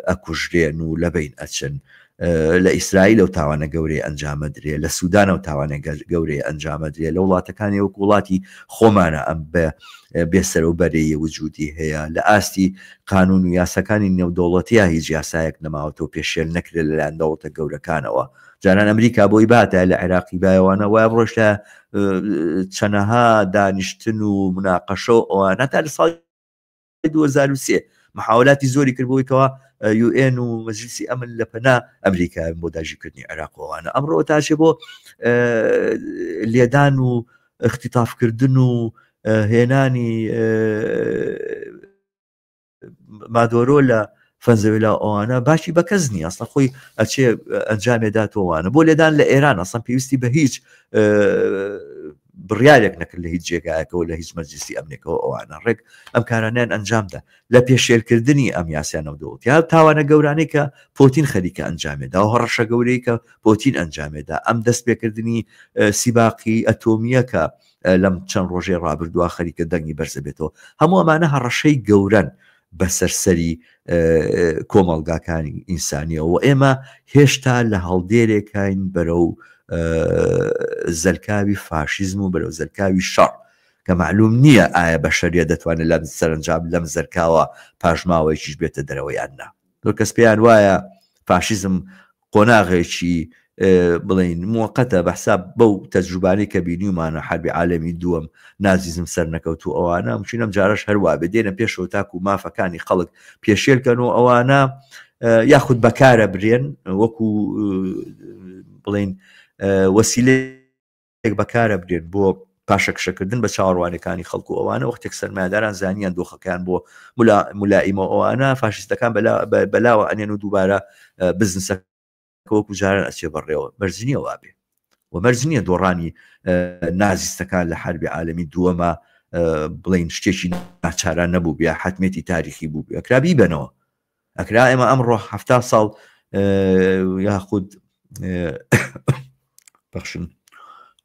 ئەکوژرێن و لەبین ئەچن لە ئیسرائیل ئەو تاوانە گەورەی ئەنجامەدرێ لە سوودان ئەو تاوانە گەورەی ئەنجامەدرێ لە وڵاتەکانی وەک وڵاتی خۆمانە ئەم بە بێسەر و بەرەیە وجودی هەیە لە ئاستی قانون و یاساکانی نێودەوڵەتیە هیچ یاسایەک نەماوەتەوە پێشێل نەکرێت لەلایەن دەوڵەتە گەورەکانەوە جاران ئەمریکا بۆی باتە لە عێراقی بایەوانە وایە ڕۆشتە چەنەها دانیشتن و مناقەشە و ئەوانە تا لە ساڵی 2003 محاولاتی زۆری کرد بۆی کەوا یوئێن و مەجلیسی ئەمن لە پەنا ئەمریکا بۆ داگیرکردنی عێراق و ئەوانە ئەمڕۆ تاچێ بۆ لێدان و اختتافکردن و هێنانی مادۆرۆ لە فەنزەوێلا ئەوانە باکی بە کەس نییە ئەسڵەن خۆی ئەچێ ئەنجامێ داتەوەوانە بۆ لێدان لە ئێران ئەسڵەن پێویستی بە هیچ بڕیارێک نەکرد لە هیچ جێگایەکەوە لە هیچ مەجلیسی ئەمنێکەوە ئەوانە ڕێک ئەم کارانیان ئەنجامدا لە پێشێلکردنی ئەم یاسا نێودەوڵەتی یا تاوانە گەورانەی کە پۆتین خەریکە ئەنجامێدا و هەڕەشە گەورەی کە پۆتین ئەنجامێدا ئەم دەست پێکردنی سیباقی ئەتۆمیە کە لەم چەند ڕۆژەی ڕابردووە خەریکە دەنگی بەرزە بێتەوە هەموو ئەمانە هەڕەشەی گەورەن بەسەر سەری کۆمەڵگاکانی ئینسانیەوە ئێمە هێشتا لە هەڵدێرێکین بەرەو زەلکاوی فاشیزم و بەرەو زەلکاوی شەڕ کە مەعلوم نییە ئایا بەشەریە دەتوانێت لەم سەرەنجام لەم زەلکاوە پاشماوەیەکیش بێتە دەرەوە یان نا. زۆر کەس پێیان وایە فاشیزم قۆناغێکی بڵێین موەقەتە بە حساب بەو تەجروبانەی کە بینیومانە حەربی عالەمی دووەم نازیزم سەرنەکەوت و ئەوانە ممکن ئەم جارەش هەر وابێ دێنە پێشەوە تاکو مافەکانی خەڵک پێشێلکەن و ئەوانە یاخود بەکارە برێن وەکو بڵین وەسیلەیەک بەکارەبرێن بۆ پاشەکشەکردن بە چاوەڕوانیەکانی خەڵک و ئەوانە وەختێک سەرمایەداران زانیان دۆخەکەیان بۆ مولائیمە ئەوانە فاشیستەکان بەلاوە ئەنێن و دووبارە بزنسەکە وەکو جاران ئەچێ بەڕێوە. مەرج نییە وابێ و مەرج نییە دۆڕانی نازیستەکان لە حەربی عالەمی دووەمە بڵین شتێکی ناچاران نەبوو بیا حتمێتی تاریخی بوو ئەکرا بیبەنەوە ئەکرا ئێمە ئەمڕۆ هەفتا ساڵ یاخود بەخشن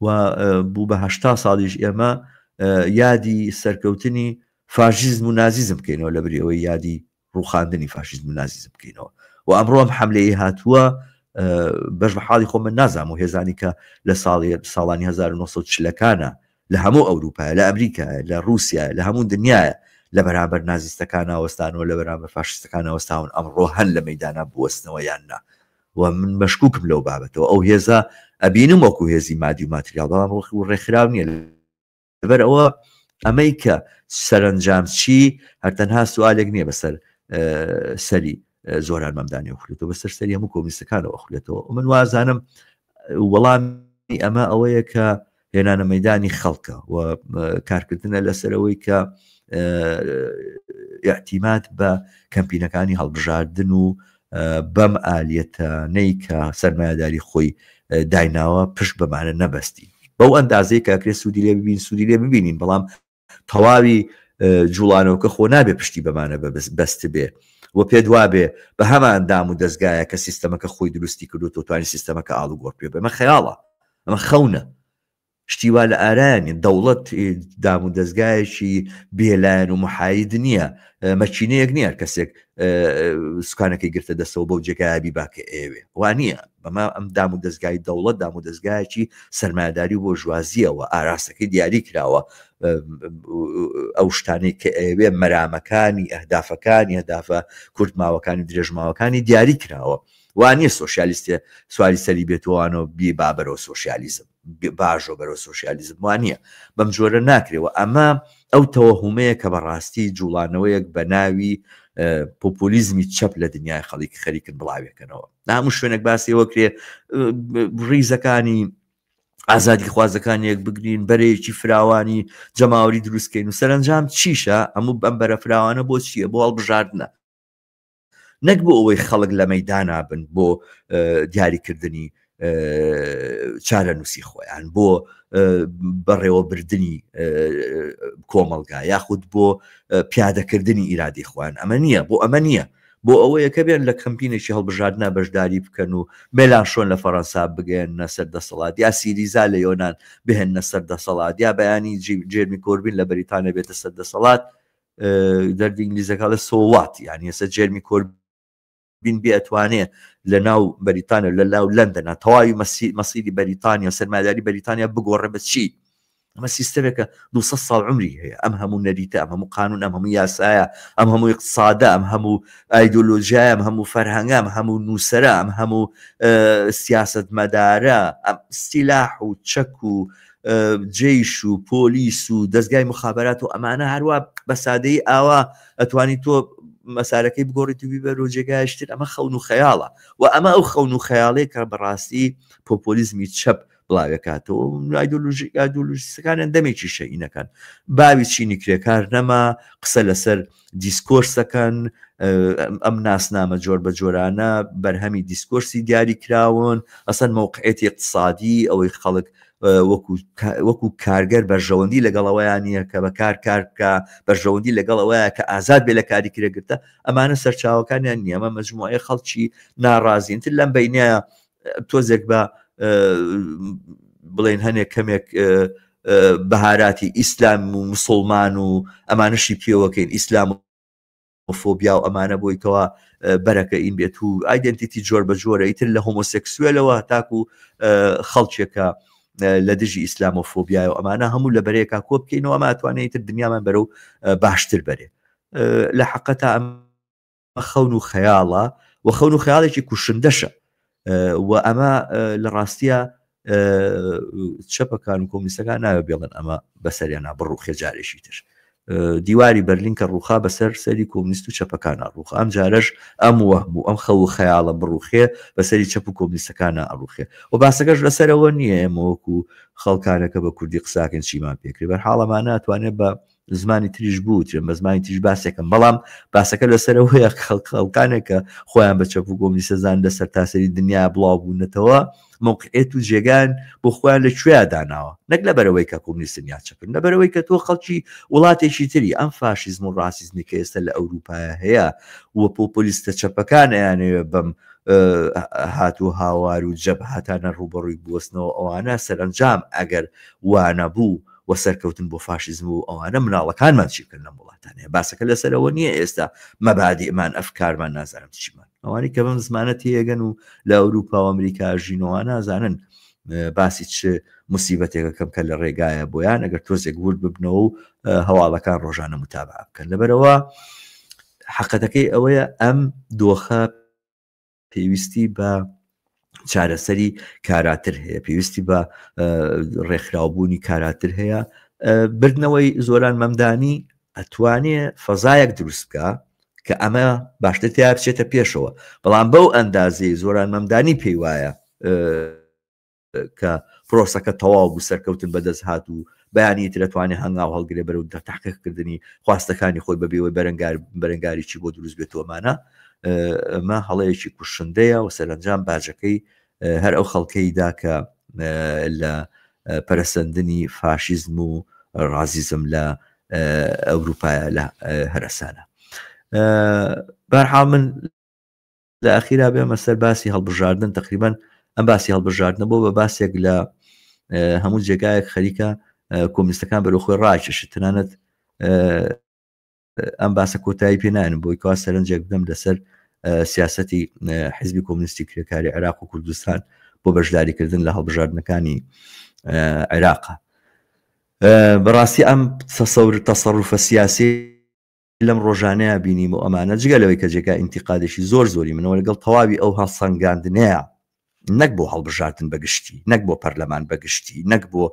و بوو بە هەشتا ساڵیش ئێمە یادی سەرکەوتنی فاشیزم و نازیزم بکەینەوە لە بری ئەوەی یادی ڕوخاندنی فاشیزم و نازیزم بکەینەوە و ئەمڕۆ ئەم حملەی هاتووە بەش بە حاڵی خۆ من نازانم و هێزانی کە لە ساڵی ساڵانی 1940ەکانە لە هەموو ئەوروپایە، لە ئەمریکایە، لە ڕووسیایە، لە هەموو دنیایە لە بەرامبەر نازیستەکانا وەستانەوە، لە بەرامبەر فاشیستەکانا وەستاون، ئەمڕۆ هەن لە مەیدانا بوەستنەوە یان نا؟ و من مەشکوکم لەو بابەتەوە. ئەو هێزە ئەبینم وەکو هێزی مادی و ماتریاڵ، بەڵام وەکو ڕێکخراو نییە. لەبەر ئەوە ئەمەی کە سەرەنجام چی، هەر تەنها سوالێک نییە بەسەر سەری زۆران مەمدانی ئەخولێتەوە، بەسەر سەری هەموو کۆمۆنیستەکانەوە ئەخولێتەوە. من وازانم وەڵامی ئەمە ئەوەیە کە هێنانە مەدانی خەڵکە و کارکردنە لەسەرەوەی کە اعتیماد بە کەمپینەکانی هەڵبژاردن و بەم ئالیەتانەی کە سەرمایەداری خۆی دایناوە پشت بەمانە نەبەستی بەو ئەندازەی کە ئەکرێ سوودی لێ ببین سوودی لێ ببینین بەڵام تەواوی جوڵانەوەکە خۆ نابێ پشتی بەمانە بەستبێ و پێت وابێ بە هەمان دام و دەزگایە کە سیستەمەکە خۆی دروستی کردو تۆ توانی سیستەمەکە ئاڵوگۆڕ پێ بێ. ئەمە خەیاڵە، ئەمە خەونە، شتی وا لە ئارایە نیە. دەوڵەت دام و دەزگایەکی بێلایەن و محاید نییە، مەکینەیەک نییە کەسێک سوکانەکەی گرتە دەستەوە بەو جێگایە بیبا کە ئەیەوێ، وا نییە. بەمە ئەم دام و دەزگای دەوڵەت دام و دەزگایەکی سەرمایەداری و بۆرژوازییەوە ئاراستەکەی دیاری کراوە، ئەو شتانەی کە ئەیەوێ مەرامەکانی ئەهدافەکانی ئەهدافە کورتماوەکانی درێژماوەکانی دیاری کراوە. وا نییە سۆسیالیستێ سواری سەری بێتوانەوە بی با بەرەو سۆسیالیزم باژۆ بەرەو سۆسیالیزم وا نییە بەم جۆرە ناکرێ و ئەمە ئەو تەوەهومەیە کە بەڕاستی جوڵانەوەیەک بە ناوی پۆپۆلیزمی چەپ لە دنیای خەڵک خەریکن بڵاوێکەنەوە لە هەموو شوێنێک باسی ئەوە کرێ ڕیزەکانی ئازادی خوازەکان یەک بگرین بەرەیەکی فراوانی جەماوەری دروستکەین و سەرنجام چیشە هەموو بەم بەرە فراوانە بۆ چییە بۆ هەڵبژاردنە نەک بۆ ئەوەی خەڵک لە مەیدانا بن بۆ دیاریکردنی چارەنووسی خۆیان بۆ بەڕێوەبردنی کۆمەڵگا یاخود بۆ پیادەکردنی ئیرادی خۆیان ئەمە نییە بۆ ئەمە نییە بۆ ئەوەیە کە بێن لە کەمپینێکی هەڵبژاردنا بەشداری بکەن و مێلانشۆن لە فەرەنسا بگەیەننە سەر دەسەڵات یا سیریزا لە یۆنان بهێننە سەر دەسەڵات یا بەیانی جێرمی کۆربین لە بەریتانیا بێتە سەر دەسەڵات دەردی ئینگلیزەکە ئەڵێ so what یانی ئێستا جێرمی کۆربین بێ ئەتوانێ لە ناو بەریتانیا لە لاو لەندەنا تەواوی مەسیری بەریتانیا سەرمایەداری بەریتانیا بگۆڕێ بە چی ئەمە سیستەمێکە 200 ساڵ عمری هەیە ئەم هەموو نەریتە ئەم هەموو قانون ئەم هەموو یاسایە ئەم هەموو اقتصادە ئەم هەموو ئایدۆلۆژیایە ئەم هەموو فەرهەنگە ئەم هەموو نووسەرە ئەم هەموو سیاسەتمەدارە ئەم سیلاح و چەک و جەیش و پۆلیس و دەزگای مخابرات و ئەمانە هەروە بە سادەیی ئاوا ئەتوانی تۆ مەسارەکەی بگۆڕیت و بیبەرەوە جێگایشتر ئەمە خەون و خەیاڵە و ئەمە ئەو خەون و خەیاڵەیە کە بەڕاستی پۆپۆلیزمی چەپ بڵاوێکاتەوە ئایدۆلۆژیستەکانیان دەمێکی شەینەکەن باوی چینی کرێکار نەما قسە لەسەر دیسکۆرسەکەن ئەم ناسنامە جۆر بە جۆرانە بەرهەمی دیسکۆرسی دیاری کراون ئەسەن مەوقعێتی اقتصادی ئەوەی خەڵک وەکو کارگەر بەرژەوەندی لەگەڵەوەیان نییە کە بە کار کار بکە، بەرژەوەندی لەگەڵ ئەوەیە کە ئازاد بێ لە کاری کرێگرتە، ئەمانە سەرچاوەکانیان نییە. ئەمە مەجموعەی خەڵکی ناڕازین تر لەم بینە تۆزێک بە بڵێن هەنێک کەمێک بەهاراتی ئیسلام و مسلمان و ئەمانەشی پێوەکەین ئیسلام و فۆبیا و ئەمانە بۆی کەوا بەرەکە ئین بێت و ئایدنتیتی جۆر بە جۆرە ئیتر لە هۆمۆسێکسوێلەوە تاکو خەڵکێکە لە دژی ئیسلام و فۆبیای و ئەمانە هەموو لە بەرەیەکا کۆ بکەینەوە ئەمە ئەتوانێت ئیتر دنیامان بەرەو باشتر بەرێ لە حەقەتا ئەم خەون و خەیاڵە و خەون و خەیاڵێکی کوشندەشە و ئەمە لە ڕاستیە چەپەکان و کۆمیسەکان ناوێ بێڵن ئەمە بەسەریانە بڕوخێ جارێکی تر دیواری بەرلین کە ڕوخا بەسەر سەری کۆمنیست و چەپەکانە ڕوخ ئەم جارەش ئەم وەهم و ئەم خەو و خەیاڵە بڕوخێ بەسەری چەپ و کۆمنیستەکانە ئەڕوخێ و باسەکەش لەسەرەوە نییە ئێمە وەکو خەڵکانەکە بە کوردی قساکەن چیمان پێکرێ بەرحاڵەمانە توانێت بە زمانی تریش بوترێن بە زمانی تریش باسێکم بەڵام باسەکە لەسەرەوەیە خەڵکانێک کە خۆیان بە چەپ و کۆمنیستەزان لە سەرتاسەری دنیا بڵاو بوونەتەوە موقعێت و جێگان بۆ خۆیان لە کوێیا داناوە نەک لەبەرەوەی کە کۆمنیستن یا چەپن لەبەرەوەی کە تۆ خەڵکی وڵاتێکی تری ئەم فاشیزم و ڕاسیزمی کە ئێستا لە ئەوروپایە هەیە و پۆپۆلیستە چەپەکان ئەیانەوێ بەم هات و هاوار و جەبهاتانە ڕووبەڕووی بوەستنەوە ئەوانە سەرەنجام ئەگەر وانەبوو و سەرکەوتن بۆ فاشیزم و ئەوانە مناڵەکانمان چی بکەن لەم وڵاتانەیە باسەکە لەسەرەوە نییە ئێستا مەبادیمان ئەفکارمان نازانم چیمان ئەوانەی کە بەم زمانە تێگەن و لە ئەوروپا و ئەمریکا ژینەوە نازانن باسی چ مسیبەتێکەکەم کە لە ڕێگایە بۆیان ئەگەر تۆزێک ورد ببنەوە و هەواڵەکان ڕۆژانە متابعە بکەن لەبەرەوە حەقەتەکەی ئەوەیە ئەم دۆخە پێویستی بە چارەسەری کاراتر هەیە پێویستی بە ڕێکخراوبوونی کاراتر هەیە بردنەوەی زۆران مەمدانی ئەتوانێ فەزایەک دروست بکە کە ئەمە باشتر تیا بچێتە پێشەوە بەڵام بەو ئەندازەی زۆران مەمدانی پێی وایە کە پرۆسەکە تەواو بوو سەرکەوتن بەدەست هات و بەیانی تر ئەتوانێ هەنگاو هەڵگرێ بەرەو تەحقیقکردنی خواستەکانی خۆی بەبێ ئەوەی بەرەنگار بەرەنگاریی بۆ دروست بێت و ئەمانە ئەمە هەڵەیەکی کوشندەیە و سەرەنجام باجەکەی هەر ئەو خەڵکەی دا کە لە پەرەسەندنی فاشیزم و ڕازیزم لە ئەوروپایە لە هەرەسانە بەرحاڵ من لە ئەخیرا بێمە سەر باسی هەڵبژاردن تقریبان ئەم باسی هەڵبژاردنە بۆ بە باسێک لە هەموو جێگایەک خەریکە کۆمیستەکان بەرەو خۆی ڕاکێشت تەنانەت ئەم باسە کۆتایی پێ نانم بۆی کوا سەرنجێک بدەم لەسەر سیاستی حزبی کۆمنیستی کرێکاری عێراق و کوردستان بۆ بەشداریکردن لە هەڵبژاردنەکانی عێراق بەڕاستی ئەم تەسەور تەسەڕوفە سیاسی لەم ڕۆژانەیا بینیم و ئەمانە جگە لەوەی کە جێگای ئینتیقادێکی زۆر زۆری منەوە لەگەڵ تەواوی ئەو هەڵسەنگاندنەیە نەک بۆ هەڵبژاردن بە گشتی نەک بۆ پەرلەمان بە گشتی نەک بۆ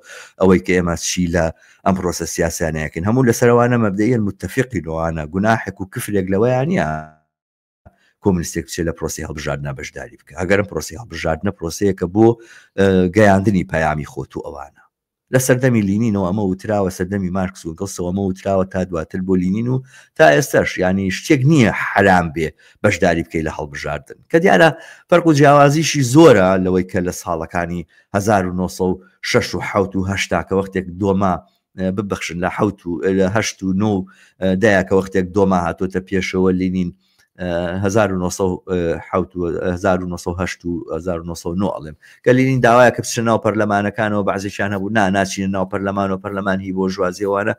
ئەوەی کە ئێمە چی لە ئەم پرۆسە سیاسیانەیەکەین هەموو لەسەرەوانە مەبدەیەن متفقین وانە گوناحێک و کفرێک لەوەیان نییە کۆمنیستێک بچێت لە پرۆسی هەڵبژاردنە بەشداری بکە ئەگەر ئەم پرۆسی هەڵبژاردنە پرۆسەیەکە بۆ گەیاندنی پەیامی خۆت و ئەوانە لە سەردەمی لینینەوە ئەمە وتراوە سەردەمی مارکس و ئەنگڵسەوە ئەمە وتراوە تا دواتر بۆ لینین و تا ئێستاش یعنی شتێک نییە حەرام بێ بەشداری بکەی لە هەڵبژاردن کە دیارە فەرق و جیاوازیشی زۆرە لەوەی کە لە ساڵەکانی 1906 و 7 و 8 کە وەختێک دۆما ببەخشن لە حوت و لە هەشت و نۆ دایە کە وەختێک دۆما هاتۆتە پێشەوە لینین 1970 و 1909 ئەڵێم کە لینین داوایە کە بچنە ناو پەرلەمانەکانەوە بەعزێکیان هەبوو نا ناچینە ناو پەرلەمان و پەرلەمان هی بۆرژوازیەوانە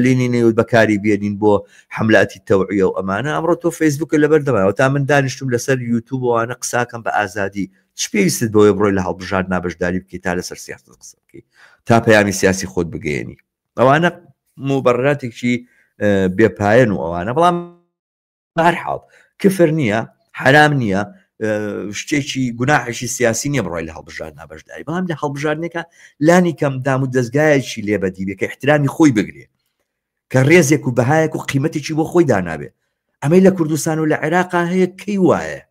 لینین وت بەکاری بێنین بۆ حملاتی تەوعیە و ئەمانە ئەمڕۆ تۆ فەیسبوکە لەبەر دەمایەوە تا من دانیشتم لەسەر یوتوب وانە قساکەم بە ئازادی چ پێویستت بەوەی بڕۆی لە هەڵبژاردنا بەشداری بکەیت تا لەسەر سیاست قسە بکەیت تا پەیامی سیاسی خۆت بگەیەنی ئەوانە مبرراتێکی بێپایەن و ئەوانە بەڵام بەهەرحاڵ کفر نییە حرام نییە شتێکی گوناحێکی سیاسی نییە بڕۆی لە هەڵبژاردنا بەشداری بەڵام لە هەڵبژاردنێکە لانی کەم دام و دەستگایەکی لێ بەدی بێ کە احترامی خۆی بگرێ کە ڕێزێک و بەهایەک و قیمەتێکی بۆ خۆی دانابێ ئەمەی لە کوردستان و لە عێراقا هەیە کەی وایە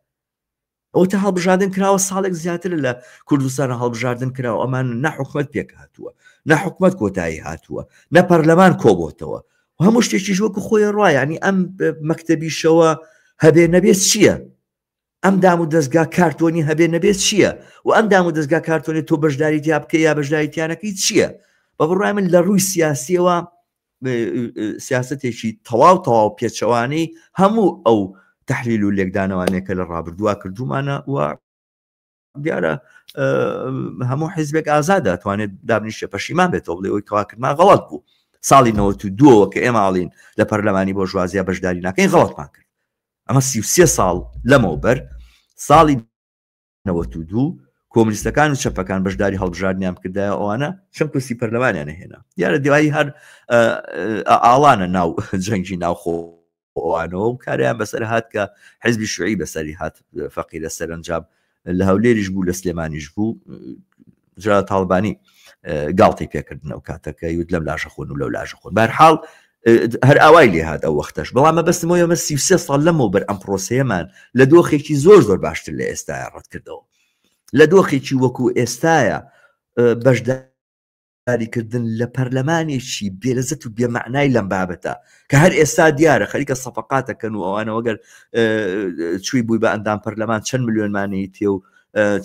ئەوە تا هەڵبژاردن کراوە ساڵێک زیاتر لە کوردستان هەڵبژاردن کراوە ئەمان نە حکومت پێک هاتووە نە حکومت کۆتایی هاتووە نە پەرلەمان کۆبۆتەوە و هەموو شتێکیش وەکو خۆی ڕوا ینی ئەم مەکتەبیشەوە هەبێ نەبێت چییە؟ ئەم دام و دەستگا کارتۆنی هەبێ نەبێ چییە و ئەم دام و دەستگا کارتۆنی تۆ بەشداری تیا بکە یا بەشداری تیانەکەی چییە؟ بە بڕای من لە ڕووی سیاسیەوە سیاستێکی تەواو تەواو پێچەوانەی هەموو ئەو تحلیل و لێکدانەوانەیە کە لە ڕابردووە کردومانە و دیارە هەموو حیزبێک ئازادە توانێت دابنیشە پەشیمان بێتەوە بڵێ ئەوی کەوا کردمان غەڵەت بوو ساڵی 92ەوە کە ئێمە ئاڵین لە پەرلەمانی بۆرژوازیا بەشداری ناکەین غەڵەتمان کرد ئەمە 33 ساڵ لەمەوبەر ساڵی 92 کۆمونیستەکان و چەپەکان بەشداری هەڵبژاردنیان بکردایە ئەوانە چەند کورسی پەرلەمانیان هێنا دیارە دوایی هەر ئاڵانە ناو جەنگی ناوخۆ ئەوانەوە و کاریان بەسەر هات کە حزبی شوعی بەسەری هات فەقیرە سەرنجام لە هەولێریش بوو لە سلێمانیش بوو جا تاڵبانی گاڵتەی پێکردن ئەو کاتەکە یوت لەم لاژە خۆن و لەو لاژە خۆن بارحاڵ هەر ئاوای لێ هات ئەو وەختەش بەڵام مەبەستمەوە ئەمە 33 ساڵ لەمەوبەر ئەم پرۆسەیەمان لە دۆخێکی زۆر زۆر باشتر لە ئێستاە ڕەتکردەوە لە دۆخێکی وەکو ئێستاە بەشدار بەشداریکردن لە پەرلەمانێکی بێلەزەت و بێمەعنای لەم بابەتە کە هەر ئێستا دیارە خەریکە سەفقاتەکەن و ئەوانەوە گەر چووی بووی بە ئەندام پەرلەمان چەند ملیۆنمانی تێ و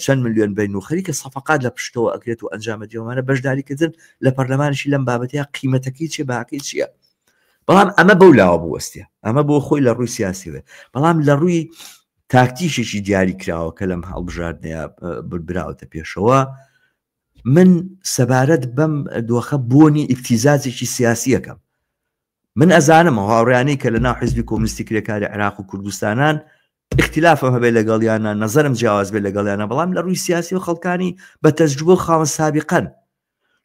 چەند ملیۆن بین و خەریکە سەفقات لە پشتەوە ئەکرێت و ئەنجامە دیوانە بەشداریکردن لە پەرلەمانشی لەم بابەتەیە قیمەتەکەی چێ باکەی چییە؟ بەڵام ئەمە بەو لاوە بوەستێ ئەمە بۆ خۆی لە ڕووی سیاسیوێ بەڵام لە ڕووی تاکتیشێکی دیاری کراوە کە لەم هەڵبژاردنەیە براوەتە پێشەوە من سەبارەت بەم دۆخە بۆنی ئیبتیزازێکی سیاسیەکەم من ئەزانم هاوڕیانی کە لە ناو حزبی کۆمنیستی کرێکاری عراق و کوردستانان اختلافم هەبێ لەگەڵیانە نظرم جیاواز بێ لەگەڵیانە بەڵام لە ڕووی سیاسی و خەڵکانی بە تەجروبە و خاوەن سابقەن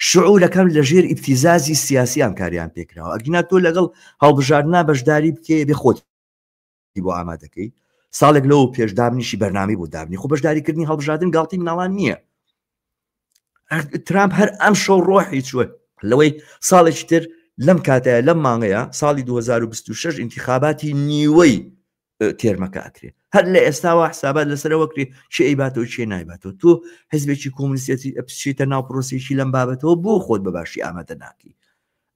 شعورەکەم لە ژێر ئیبتیزازی سیاسیان کاریان پێکراوە ئەگینا تۆ لەگەڵ هەڵبژاردنا بەشداری بکەی بێ خۆت بۆ ئامادەکەی ساڵێک لەوە پێش دابنیشی بەرنامەی بۆ دابنی خۆ بەشداریکردنی هەڵبژاردن گاڵتی مناڵان نییە ترامپ هەر ئەم شەو ڕۆحی چوە لەوەی ساڵێکی تر لەم کاتەیە لەم مانگەیە ساڵی 2026 انتخاباتی نیوەی تێرمەکە ئەکرێ هەر لە ئێستاوە حسابات لەسەرەوە کرێ چێ ئەیباتەوە چێ نایباتەوە تۆ حزبێکی کۆمونیستەتی ئەپچیتە ناو پرۆسێکی لەم بابەتەوە بۆ خۆت بە باشی ئامادە ناکەی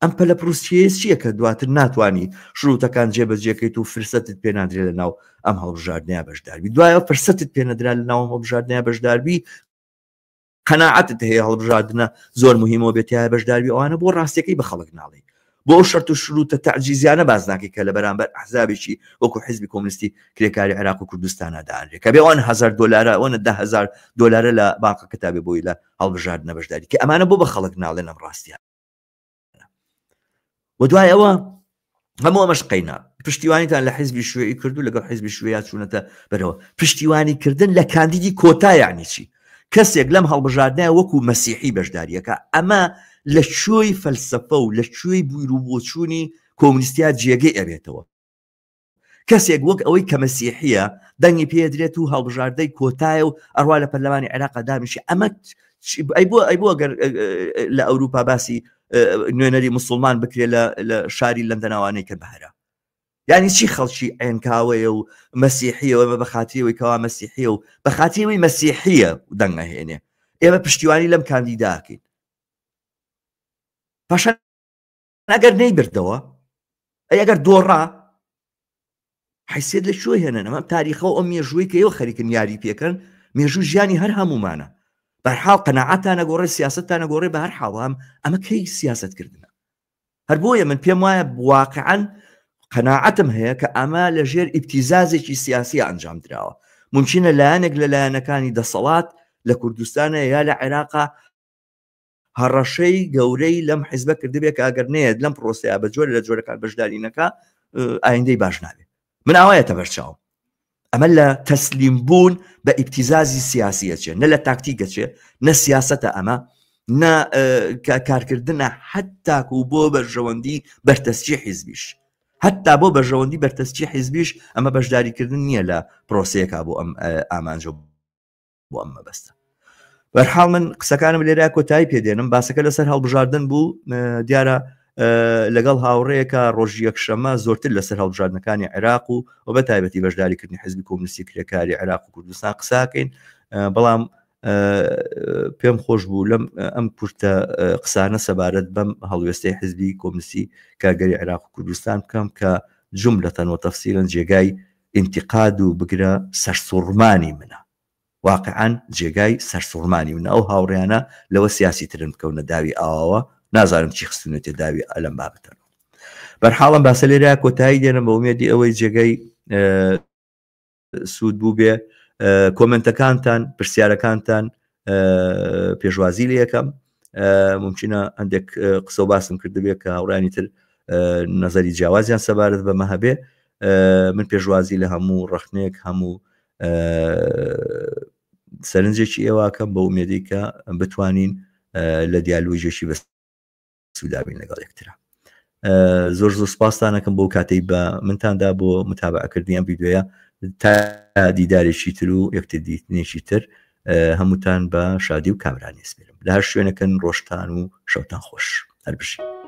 ئەم پەلەپڕوسکێیە چییە کە دواتر ناتوانی شروتەکان جێبەجێکەیت و فرسەتت پێ نادرێت لە ناو ئەم هەڵبژاردنەیە بەشداربی دوایە فرسەتت پێ نەدرا لە ناو هەڵبژاردنەیە بەشداربی قەناعەتت هەیە هەڵبژاردنە زۆر مهمەوە بێتایە بەشداربی ئەوانە بۆ ڕاستیەکەی بە خەڵک ناڵێ بۆ ئەو شەرت و شروتە تەعجیزیانە باس ناکەی کە لە بەرامبەر ئەحزابێکی وەکو حزبی کۆمونیستی کرێکاری عێراق و کوردستانە دانرێ کە بێ ئەوان هەزار دۆلارە ئەوەنە 10000 دۆلارە لە بانقەکەتا بێ بۆی لە هەڵبژاردنە بەشداری کە ئەمانە بۆ بە خەڵک ناڵێن ئەم ڕاستیانە و دوای ئەوە هەموو ئەمەش قەینا پشتیوانیتان لە حیزبی شوێی کردو لەگەڵ حیزبی شوێیا چوونەتە بەرەوە پشتیوانی کردن لە کاندیدی کۆتا یعنی چی کەسێک لەم هەڵبژاردنە وەکو مەسیحی بەشداریەکە ئەمە لە کوێی فەلسفە و لە کوێی بویر و بۆچوونی کۆمونیستیا جێگەی ئەبێتەوە کەسێک وەک ئەوەی کە مەسیحیە دەنگی پێدرێت و هەڵبژاردەی کۆتایە و ئەڕوا لە پەرلەمانی عێراق دابنیشی ئەمە ئەی بۆ ئەی بۆ گەر لە ئەوروپا باسی نوێنەری مسلمان بکرێت لە شاری لەندەناوانەی کە بەهرە یعنی چی خەڵکی عێنکاوەیە و مەسیحیەوە بە بەخاتریەوەی کەوا مەسیحیە و بەخاتریەوەی مەسیحیە دەنگەهێنێ ئێمە پشتیوانی لەم کاندیداکەین پاشان ئەگەر نەیبردەوە ئەی ئەگەر دۆڕا حیسێت لە کوێ هێنن ئەمە تاریخە و ئەم مێژووی کە ئێوە خەریکن یاری پێکەن مێژوو ژیانی هەر هەمومانە بەرحاڵ قەناعەتان نەگۆڕێ سیاستان نەگۆڕێ بە هەر حاڵام ئەمە کەی سیاست کردنە هەر بۆیە من پێم وایە واقعا قەناعەتم هەیە کە ئەمە لە ژێر ئیبتیزازێکی سیاسی ئەنجام دراوە ممکنە لایەنێک لە لایەنەکانی دەسەڵات لە کوردستانە یا لە عێراقا هەڕەشەی گەورەی لەم حیزبە کردبێ کە ئەگەر نەیەت لەم پرۆسەیە بە جۆرە لە جۆرەکان بەشداری نەکا ئایندەی باش نابێت من ئاوایەتە بەرچاوم ئەمە لە تەسلیم بوون بە ئیبتیزازی سیاسیە چێ نە لە تاکتیکە چێ نە سیاسەتە ئەمە نە کارکردنە حتاکو و بۆ بەرژەوەندی بەرتەسکی حیزبیش حتا بۆ بەرژەوەندی بەرتەسکی حیزبیش ئەمە بەشداریکردن نییە لە پرۆسەیەکە بۆ ئەم ئامانجە بۆ ئەم مەبەستە بەرحاڵ من قسەکانم لێرە کۆتایی پێدێنم باسەکە لەسەر هەڵبژاردن بوو دیارە لەگەڵ هاوڕەیەکە ڕۆژی یەکشەمە زۆرتر لەسەر هەڵبژاردنەکانی عێراق و و بە تایبەتی بەشداریکردنی حزبی کۆمونیستی کرێکاری عێراق و کوردستان قساکەین بەڵام پێم خۆش بوو لەم ئەم کورتە قسانە سەبارەت بەم هەڵوێستەی حزبی کۆمونیستی کارگەری عێراق و کوردستان بکەم کە جملەتەن و تەفسیلەن جێگای ئینتیقاد و بگرە سەرسوڕمانی منە. واقعەن جێگای سەرسوڕمانی منە ئەو هاوڕێیانە لەوە سیاسی ترن بکەونە داوی ئاواوە نازانم چی خستونەتە داوی ئەلەم بابەتەوە. بەرحاڵم باسە لێرە کۆتایی دێنم بە ئومێدی ئەوەی جێگای سوود بوو بێ کۆمنتەکانتان پرسیارەکانتان پێشوازی لە یەکەم ممکنە هەندێک قسە و باسم کردبێ کە هاوڕانی تر نظری جیاوازیان سەبارەت بەمە هەبێ من پێشوازی لە هەموو ڕخنێک هەموو سەرنجێکی ئێواکەم بە ئومێدی کە بتوانین لە دیالۆژێکی بەس سوودابین لەگەڵ یەکترا زۆر زۆر سپاستانەکەم بۆ کاتەی بە منتاندا بۆ متابعکردنی ئەم ڤیددیوە تا دیدارێکی تر و یەکتر دیتنێکی تر هەمووتان بە شادی و کامرانی سپێرم لە هەر شوێنەکەن ڕۆژتان و شەوتان خۆش هەر بژین.